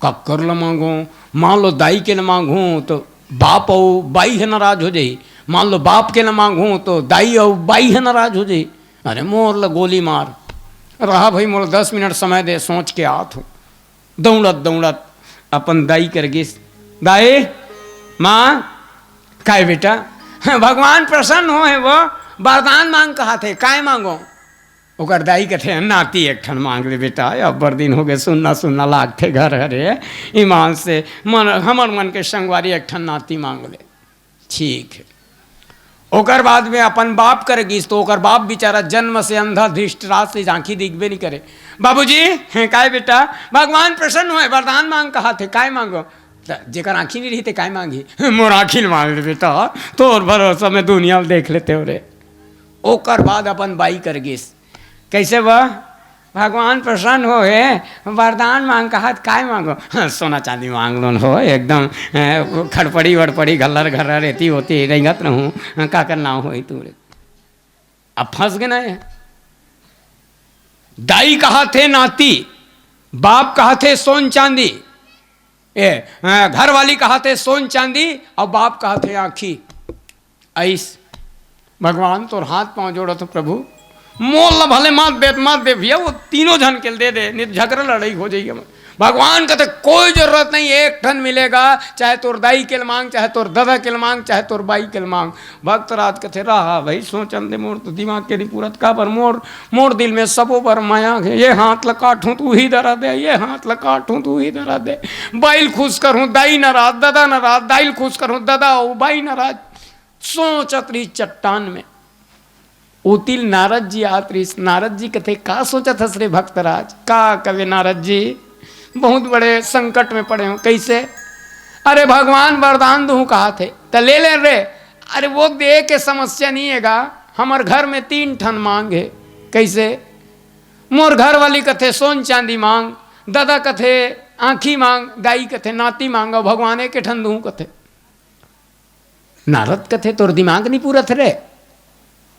काकर ल मांगो? मान लो दाई के ल मांगो तो बाप अउ बाई ह नाराज हो जाही, मान लो बाप के ल मांगो तो दाई अउ बाई ह नाराज हो जाही। "अरे, मोर ल गोली मार, रहा भाई, मोर दस मिनट समय दे, सोच के आत हूं।" दौड़त दौड़त अपन दाई कर गिस, "दाई, माँ, काय बेटा?" "भगवान प्रसन्न हो हे, वो वरदान मांग कहाथे, काय मांगो?" ओकर दाई कथे, "नाती एक ठन मांग ले बेटा, अब्बड़ दिन हो गए, सुन्ना सुन्ना लागथे घर हरे, ईमान से मन, हमर मन के संगवारी एक ठन नाती मांग ले।" ठीक है। ओकर बाद में अपन बाप कर गिस, तो ओकर बाप बेचारा जन्म से अंधा, धृष्ट राज से आंखी दिखबे नहीं करे। "बाबूजी, हैं, काय बेटा?" "भगवान प्रसन्न होए, वरदान मांग कहाथे, काय मांगो?" त जेकर आंखी नहीं रही, ते काय मांगी? "मोर आंखी ल मांग ले बेटा, तोर भरोसा में दुनिया ल देख लेते हो रे।" ओकर बाद अपन बाई कर गिस। "कैसे बा?" "भगवान प्रसन्न हो हे, वरदान मांग कहाथे, काय मांगो?" "हाँ, सोना चांदी मांग लोन हो, एकदम, ए, खड़पड़ी वड़पड़ी, घल्लर घर्रर, एती ओती रेंगत रहूं, काकर नाव होही तुमरे।" अब फंस गए ना ये। दाई कहाथे नाती, बाप कहाथे सोन चांदी, ए, अ, घरवाली कहाथे सोन चांदी, अउ बाप कहाथे आंखी। अइस, भगवान तोर हाथ पांव जोड़त हूं प्रभु, मोर ला भले मत दे, मत दे भैया, वो तीनों झन के दे दे, नहीं तो झगड़ा लड़ाई हो जाही हमर। भगवान कथे, "कोई जरूरत नहीं, एक ठन मिलेगा, चाहे तोर दाई के ल मांग, चाहे तोर ददा के ल मांग, चाहे तोर बाई के ल मांग।" भक्तराज कथे, "रहा भाई, सोचन दे, मोर तो दिमाग के नहीं पूरत, काबर मोर, मोर दिल में सबो बर मया हे, ये हाथ ल काटहूं तो उही दरद हे, ये हाथ ल काटहूं तो उही दरद हे, बाई ल खुश करहूं, दाई नाराज, ददा नाराज, दाई ल खुश करहूं, ददा अउ बाई नाराज।" सोचत रहिस चट्टान में। ओती ले नारद जी आत रहिस। नारद जी कथे, "का सोचत हस रे भक्तराज? का कबे नारद जी, बहुत बड़े संकट में पड़े हों।" "कैसे?" "अरे भगवान वरदान दूं कहाथे, त ले ले रे।" "अरे वो दे के समस्या नहीं हे गा, हमर घर में तीन ठन मांग हे।" "कैसे?" "मोर घर वाली कथे सोन चांदी मांग, ददा कथे आंखी मांग, दाई कथे नाती मांग, अउ भगवान एके ठन दूं कथे।" नारद कथे, "तोर दिमाग नहीं पूरत रे,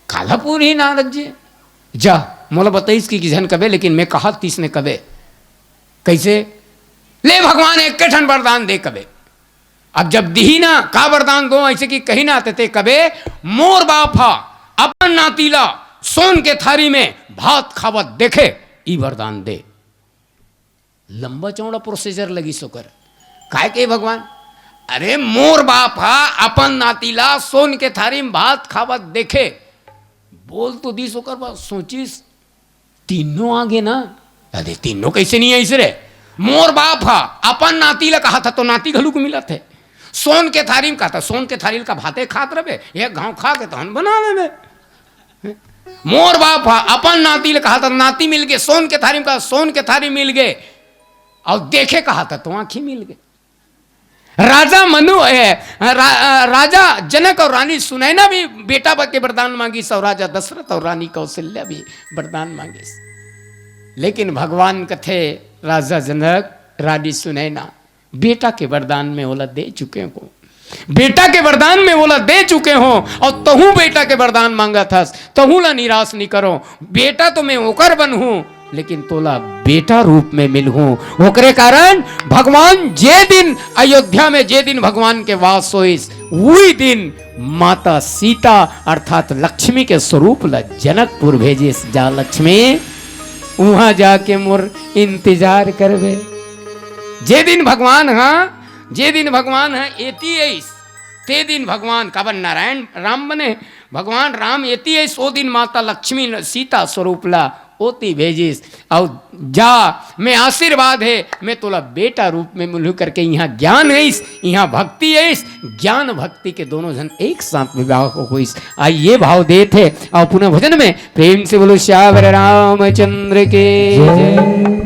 काला पूरही नारद जी?" "जा, मोला बताइस कि किसन कबे, लेकिन मैं कहा तिसने कबे।" "कैसे?" "ले भगवान एके ठन वरदान दे कबे।" अब जब दिही ना, का वरदान दो, ऐसे कि कही ना, ते, ते कबे, "मोर बाप हा अपन नाती ला सोन के थारी में भात खावत देखे, ई वरदान दे।" लंबा चौड़ा प्रोसीजर लगिस ओकर। काय के भगवान? "अरे, मोर बाप हा अपन नाती ला सोन के थारी में भात खावत देखे।" बोल तो दिस ओकर बाद, सोचिस, "तीनों आगे ना।" "अरे, तीनों कैसे नहीं आइस रे? मोर बाप हा अपन नाती ला कहाथे तो नाती घलुक मिलत हे, सोन के थारी में कहाथे, सोन के थारी ल का भाते खात रहे, एक घाव खा के तहन बना लेबे।" मोर बाप हा अपन नाती ल कहाथे त नाती मिल गे, सोन के थारी में कहा, सोन के थारी मिल गे, अउ देखे कहाथे त आंखी मिल गे। राजा मनु, ए, रा-, राजा जनक अउ रानी सुनैना भी बेटा बर के वरदान मांगिस, अउ राजा दशरथ अउ रानी कौशल्या भी वरदान मांगिस। लेकिन भगवान कथे, राजा जनक, रानी सुनैना, बेटा के वरदान में ओला दे चुके हों, बेटा के वरदान में ओला दे चुके हों, अउ तहूं बेटा के वरदान मांगत हस, तहूं ला निराश नइ करों। बेटा तो मैं ओकर बनहूं, लेकिन तोला बेटा रूप में मिलहूं। ओकरे कारण भगवान जे दिन अयोध्या में, जे दिन भगवान के वास होइस, उही दिन माता सीता अर्थात लक्ष्मी के स्वरूप ला जनकपुर भेजिस, जा लक्ष्मी, उहां जाके मोर इंतजार करबे। जे दिन भगवान ह, जे दिन भगवान ह एती अइस, ते दिन भगवान, काबर नारायण राम बने, भगवान राम एती अइस, ओ दिन माता लक्ष्मी न-, सीता स्वरूप ला ओती भेजिस। अउ जा, मैं आशीर्वाद हे, मैं तोला बेटा रूप में मिलहूं करके इहां ज्ञान अइस, इहां भक्ति अइस, ज्ञान भक्ति के दोनों झन एक साथ विवाह होइस। आ ये भाव देत हे। अउ पुनः भजन में प्रेम से बोलो, सियावर रामचंद्र के जय।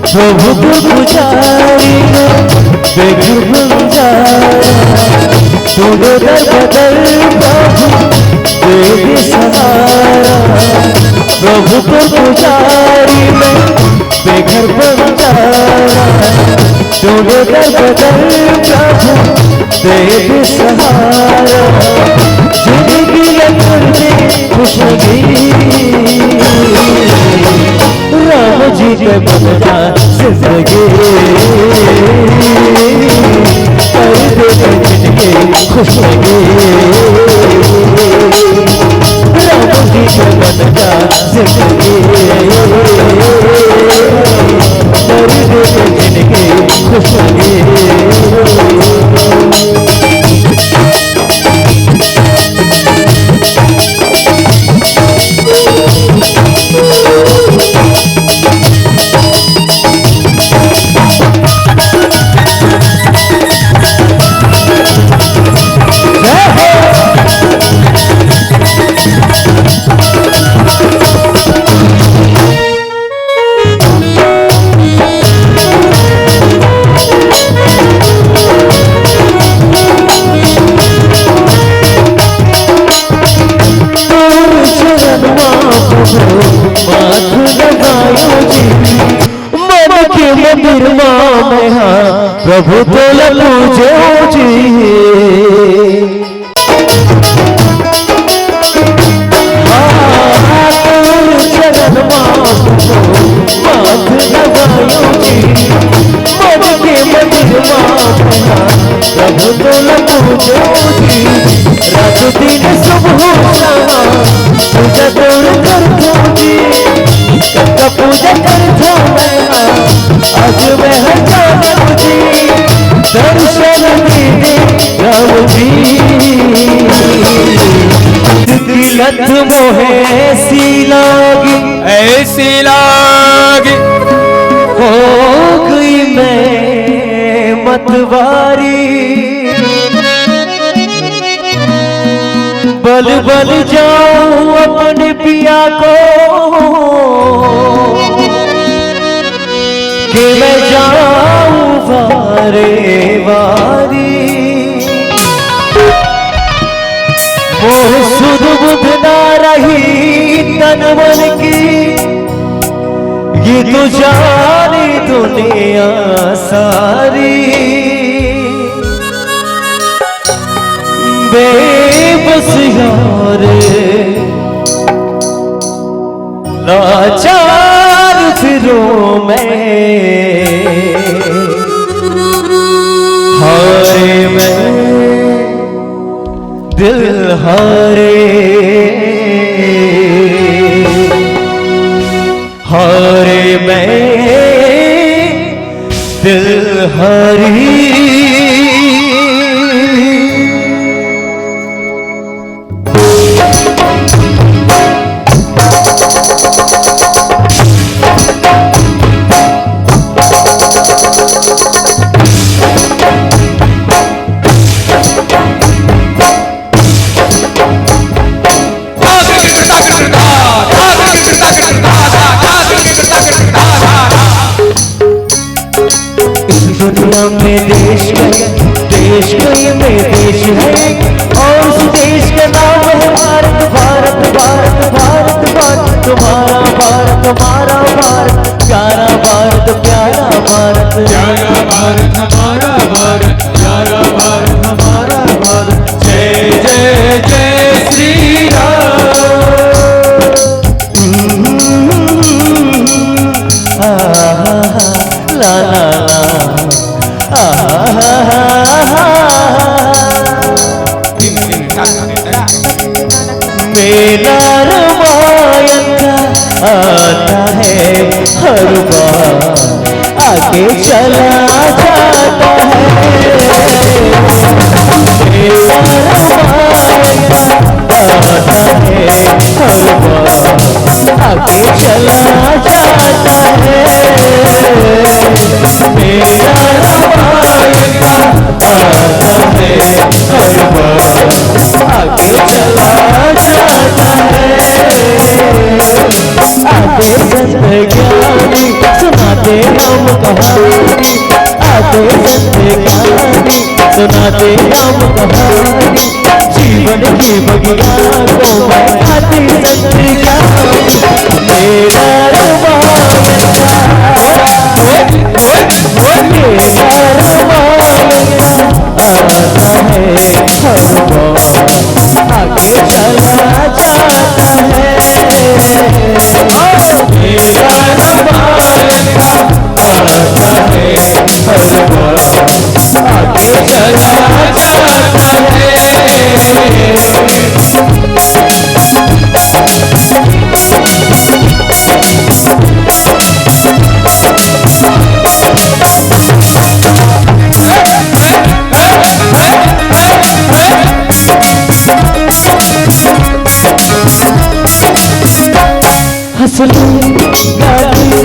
प्रभु को पुजारी मैं बेघर बंजारा, तोड़े दर बदर प्रभु दे दे सहारा। प्रभु को पुजारी मैं बेघर बंजारा, तोड़े दर बदर प्रभु दे दे सहारा। जिंदगी में खुश लगी, राम जी के बन जा जिंदगी, कर दे जिंदगी खुश लगी। राम जी के बन जा जिंदगी, कर दे जिंदगी खुश लगी। तोर चरण मा प्रभु माथ नवायो जी, मन के मंदिर मा मैं हा प्रभु तोला पूजो जी। हाँ, तोर चरण मा माथ नवायो जी, मन के मंदिर मा प्रभु तोला पूजो जी। रात दिन सुबह शाम पूजा तोर करथो जी, सबका पूजा करथो मैं, आज मैं हर जानो जी, दर्शन दे दे राम जी। की लत मोहे ऐसी लागी, ऐसी लागी, हो गई मैं मतवारी। बल बल जाऊं अपने पिया को, कि मैं जाऊं वारे वारी। मोह सुध बुध ना रही तन मन की, ये तो जाने दुनिया सारी। बेबस यार, लाचार फिरूं मैं। हारे मैं, दिल हारे, हारे मैं, दिल हारी। इस दुनिया में देश कई, देश कई में देश है, और उस देश का नाम है भारत, भारत, भारत, भारत, भारत। तुम्हारा भारत, हमारा भारत, प्यारा भारत, प्यारा भारत। प्यारा भारत, हमारा भारत, प्यारा भारत, हमारा भारत। जय जय जय श्री राम। ला ला ला। मेला रामायण का आता है हर बार, आके चला जाता है। मेला रामायण का आता है हर बार, आके चला जाता है। मेला रामायण का आता है हर बार, आके चला जाता है। आते संत ज्ञानी सुनाते राम कहानी, आते संत ज्ञानी सुनाते राम कहानी। जीवन की बगिया को महकाते संत ज्ञानी। मेला रामायण का, मेला रामायण का आता है हर बार, आगे चला जाता है। मेला रामायण का आता है हर बार, आगे चला जाता है। हंस ले, गा ले,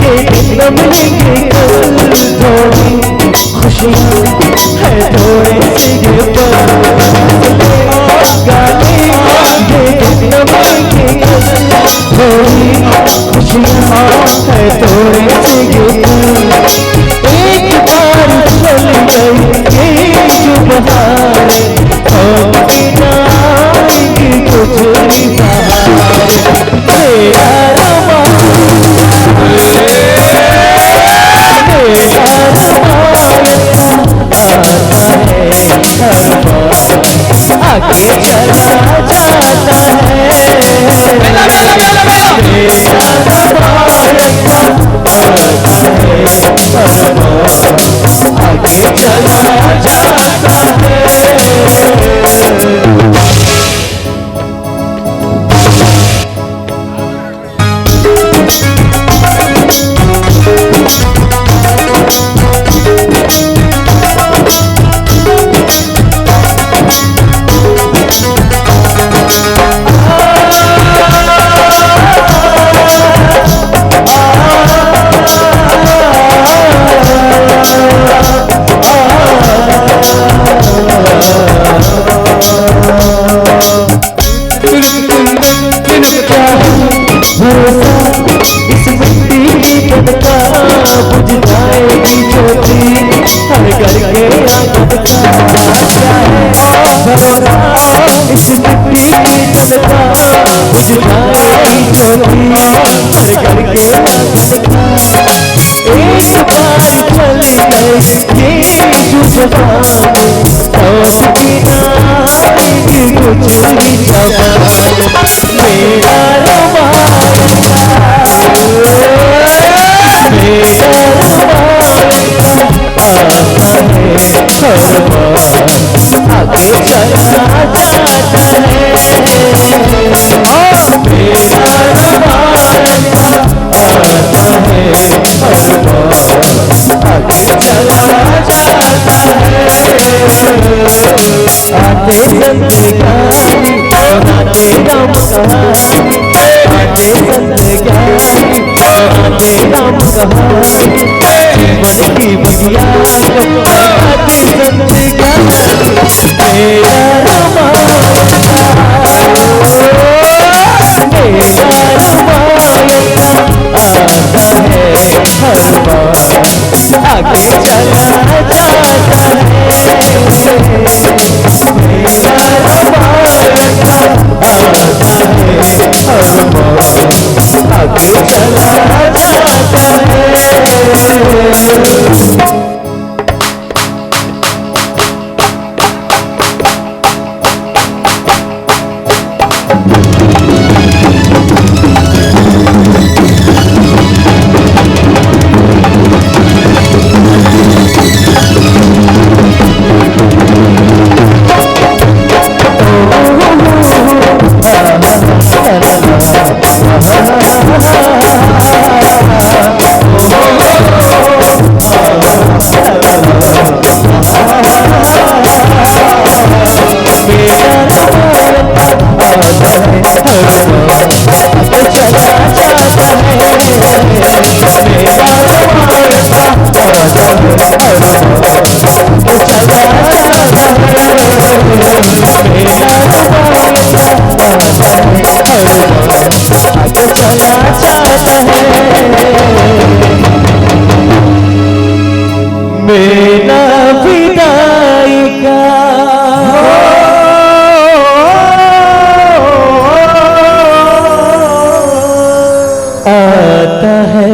ये दिन न मिलेंगे कल थोड़ी, खुशियाँ है थोड़े से ये पल। हंस ले, गा ले, ये दिन न मिलेंगे कल थोड़ी, खुशियाँ है थोड़े से ये पल। एक बार चल गई ये जो बहारें, हम भी ना आएंगे कुछ भी बहारें। मेरा अरमान, मेरा अरमान आता है हर बार, आगे चला जाता है। मेला, मेला, मेला, मेला। मेरा अरमान आता है हर बार, आगे चला जाता है। भरोसा इस मिट्टी की तन का, बुझ जाएगी ज्योति हर घर के आंगन का। क्या है भरोसा इस मिट्टी की तन का, बुझ जाएगी ज्योति हर घर के आंगन का। एक बार चली गई ये जो जवानी, लौट के ना आके चला जाता है। हाँ, मेरा रुमाल आता है, आके चला जाता है। आते संत ज्ञानी सुनाते राम कहानी, आते संत ज्ञानी सुनाते राम कहानी, जीवन की बगिया आते संत ज्ञानी। मेरा रामायण का, मेरा रामायण का आता है हनुमान, आगे चला जाता है। मेरा रामायण का आता है हनुमान, आगे चला जाता है। मेरा विदाई का आता है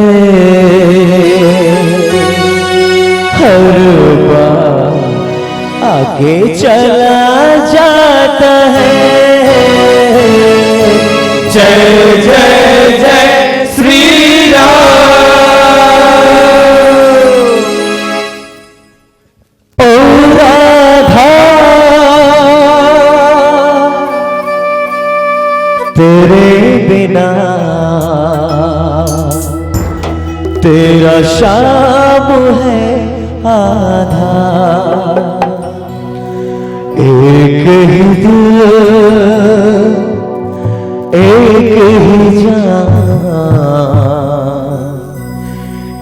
हर बार, आगे चला जाता है। जय जय जय श्री राम। ओ राधा, तेरे बिना तेरा श्याम है आधा। एक ही दिल, एक ही जान,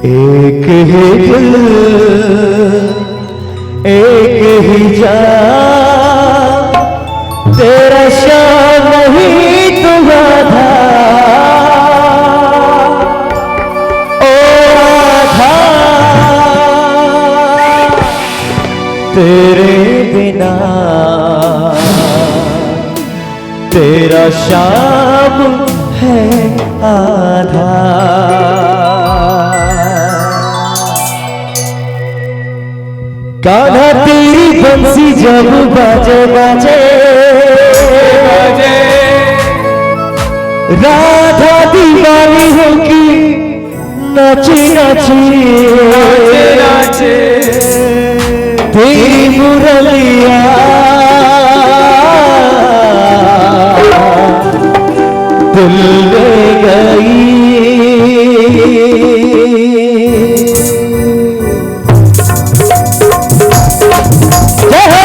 एक ही दिल, एक ही जान, तेरा श्याम ही तू राधा। ओ राधा, तेरे बिना तेरा श्याम है आधा। कान्हा तेरी बंसी जब बाजे बाजे, राधा दीवानी होके नाचे नाचे, नाचे नाचे। तेरी मुरलिया दिल में गई। जय हो।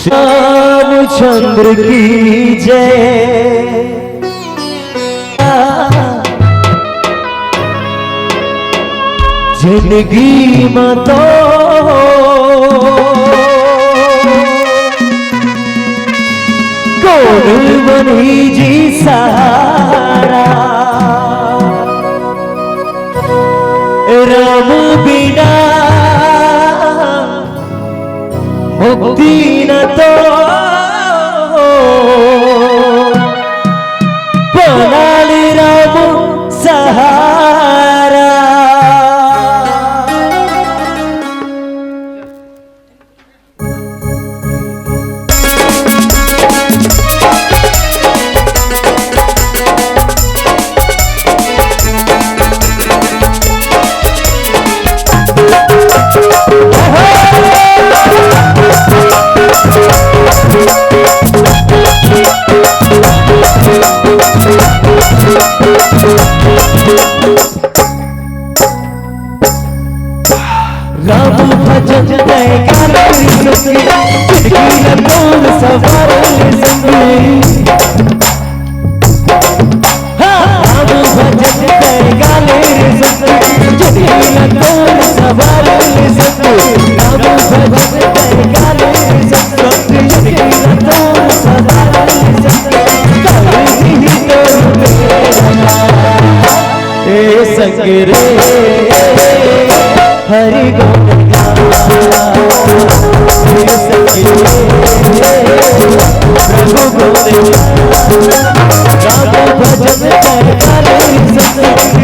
श्याम चंद्र की जय। जिंदगी में तो कौन बनही जी सहारा, राम बिना मुक्ति न तो, बना ले राम सहारा। राम भजन तय गाले रे संगी, जिंदगी न कौन सवारे रे संगी। हाँ, राम भजन तय गाले रे संगी, संग रे हरि गुण गावे, संग रे प्रभु गुण गावे। राम भजन करता रे संग,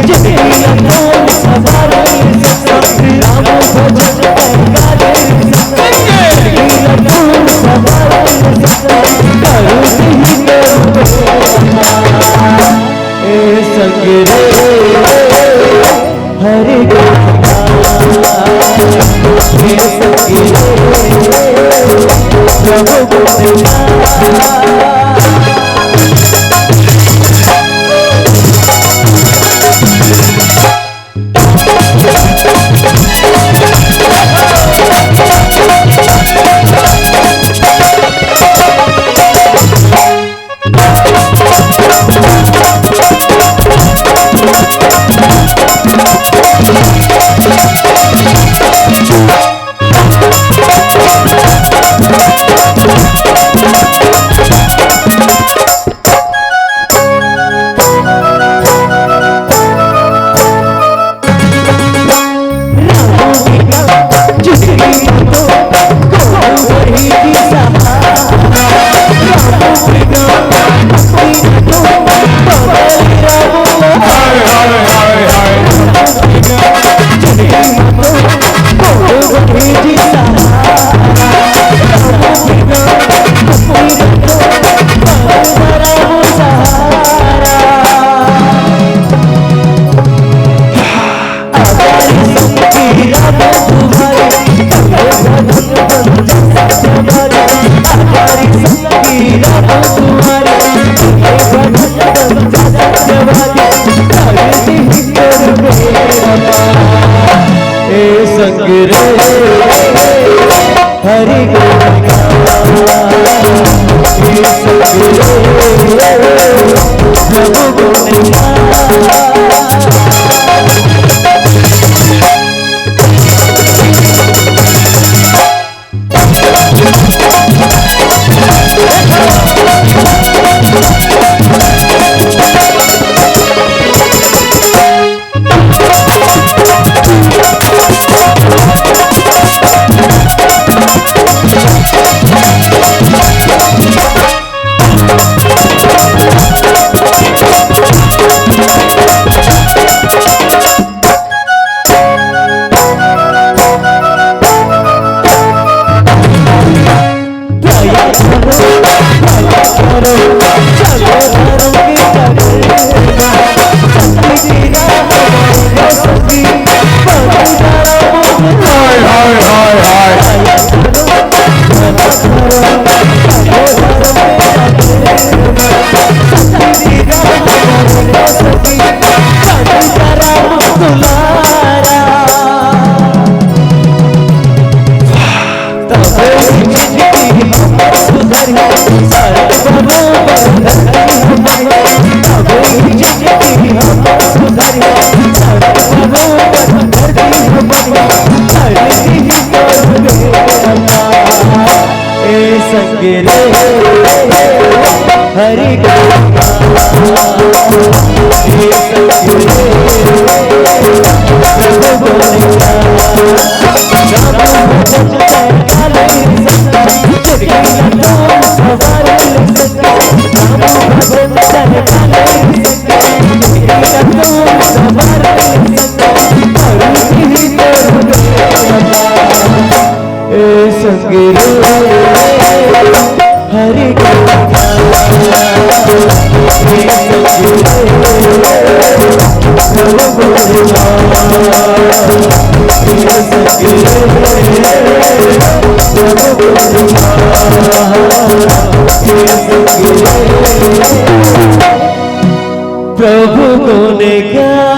जिनकी लखन सदा रे संग। राम भजन करता रे संग, जिनकी लखन सदा रे संग। करुण ही करुण ए संग रे हरि गुण गावे, ए संग रे प्रभु गुण गावे। ए संग रे हरि गुण गावे, ए संग रे प्रभु गुण गावे। ए संग रे हरि गुण गावे, ए संग रे प्रभु गुण गावे। राम भजन करता रे संग, जिनकी लखन सदा रे संग। राम भजन करता रे संग, जिनकी लखन सदा रे संग। करुण ही करुण ए संग रे हरि गुण गावे, ए संग रे प्रभु गुण गावे, ए संग रे प्रभु गुण गावे, ए संग रे प्रभु गुण गावे।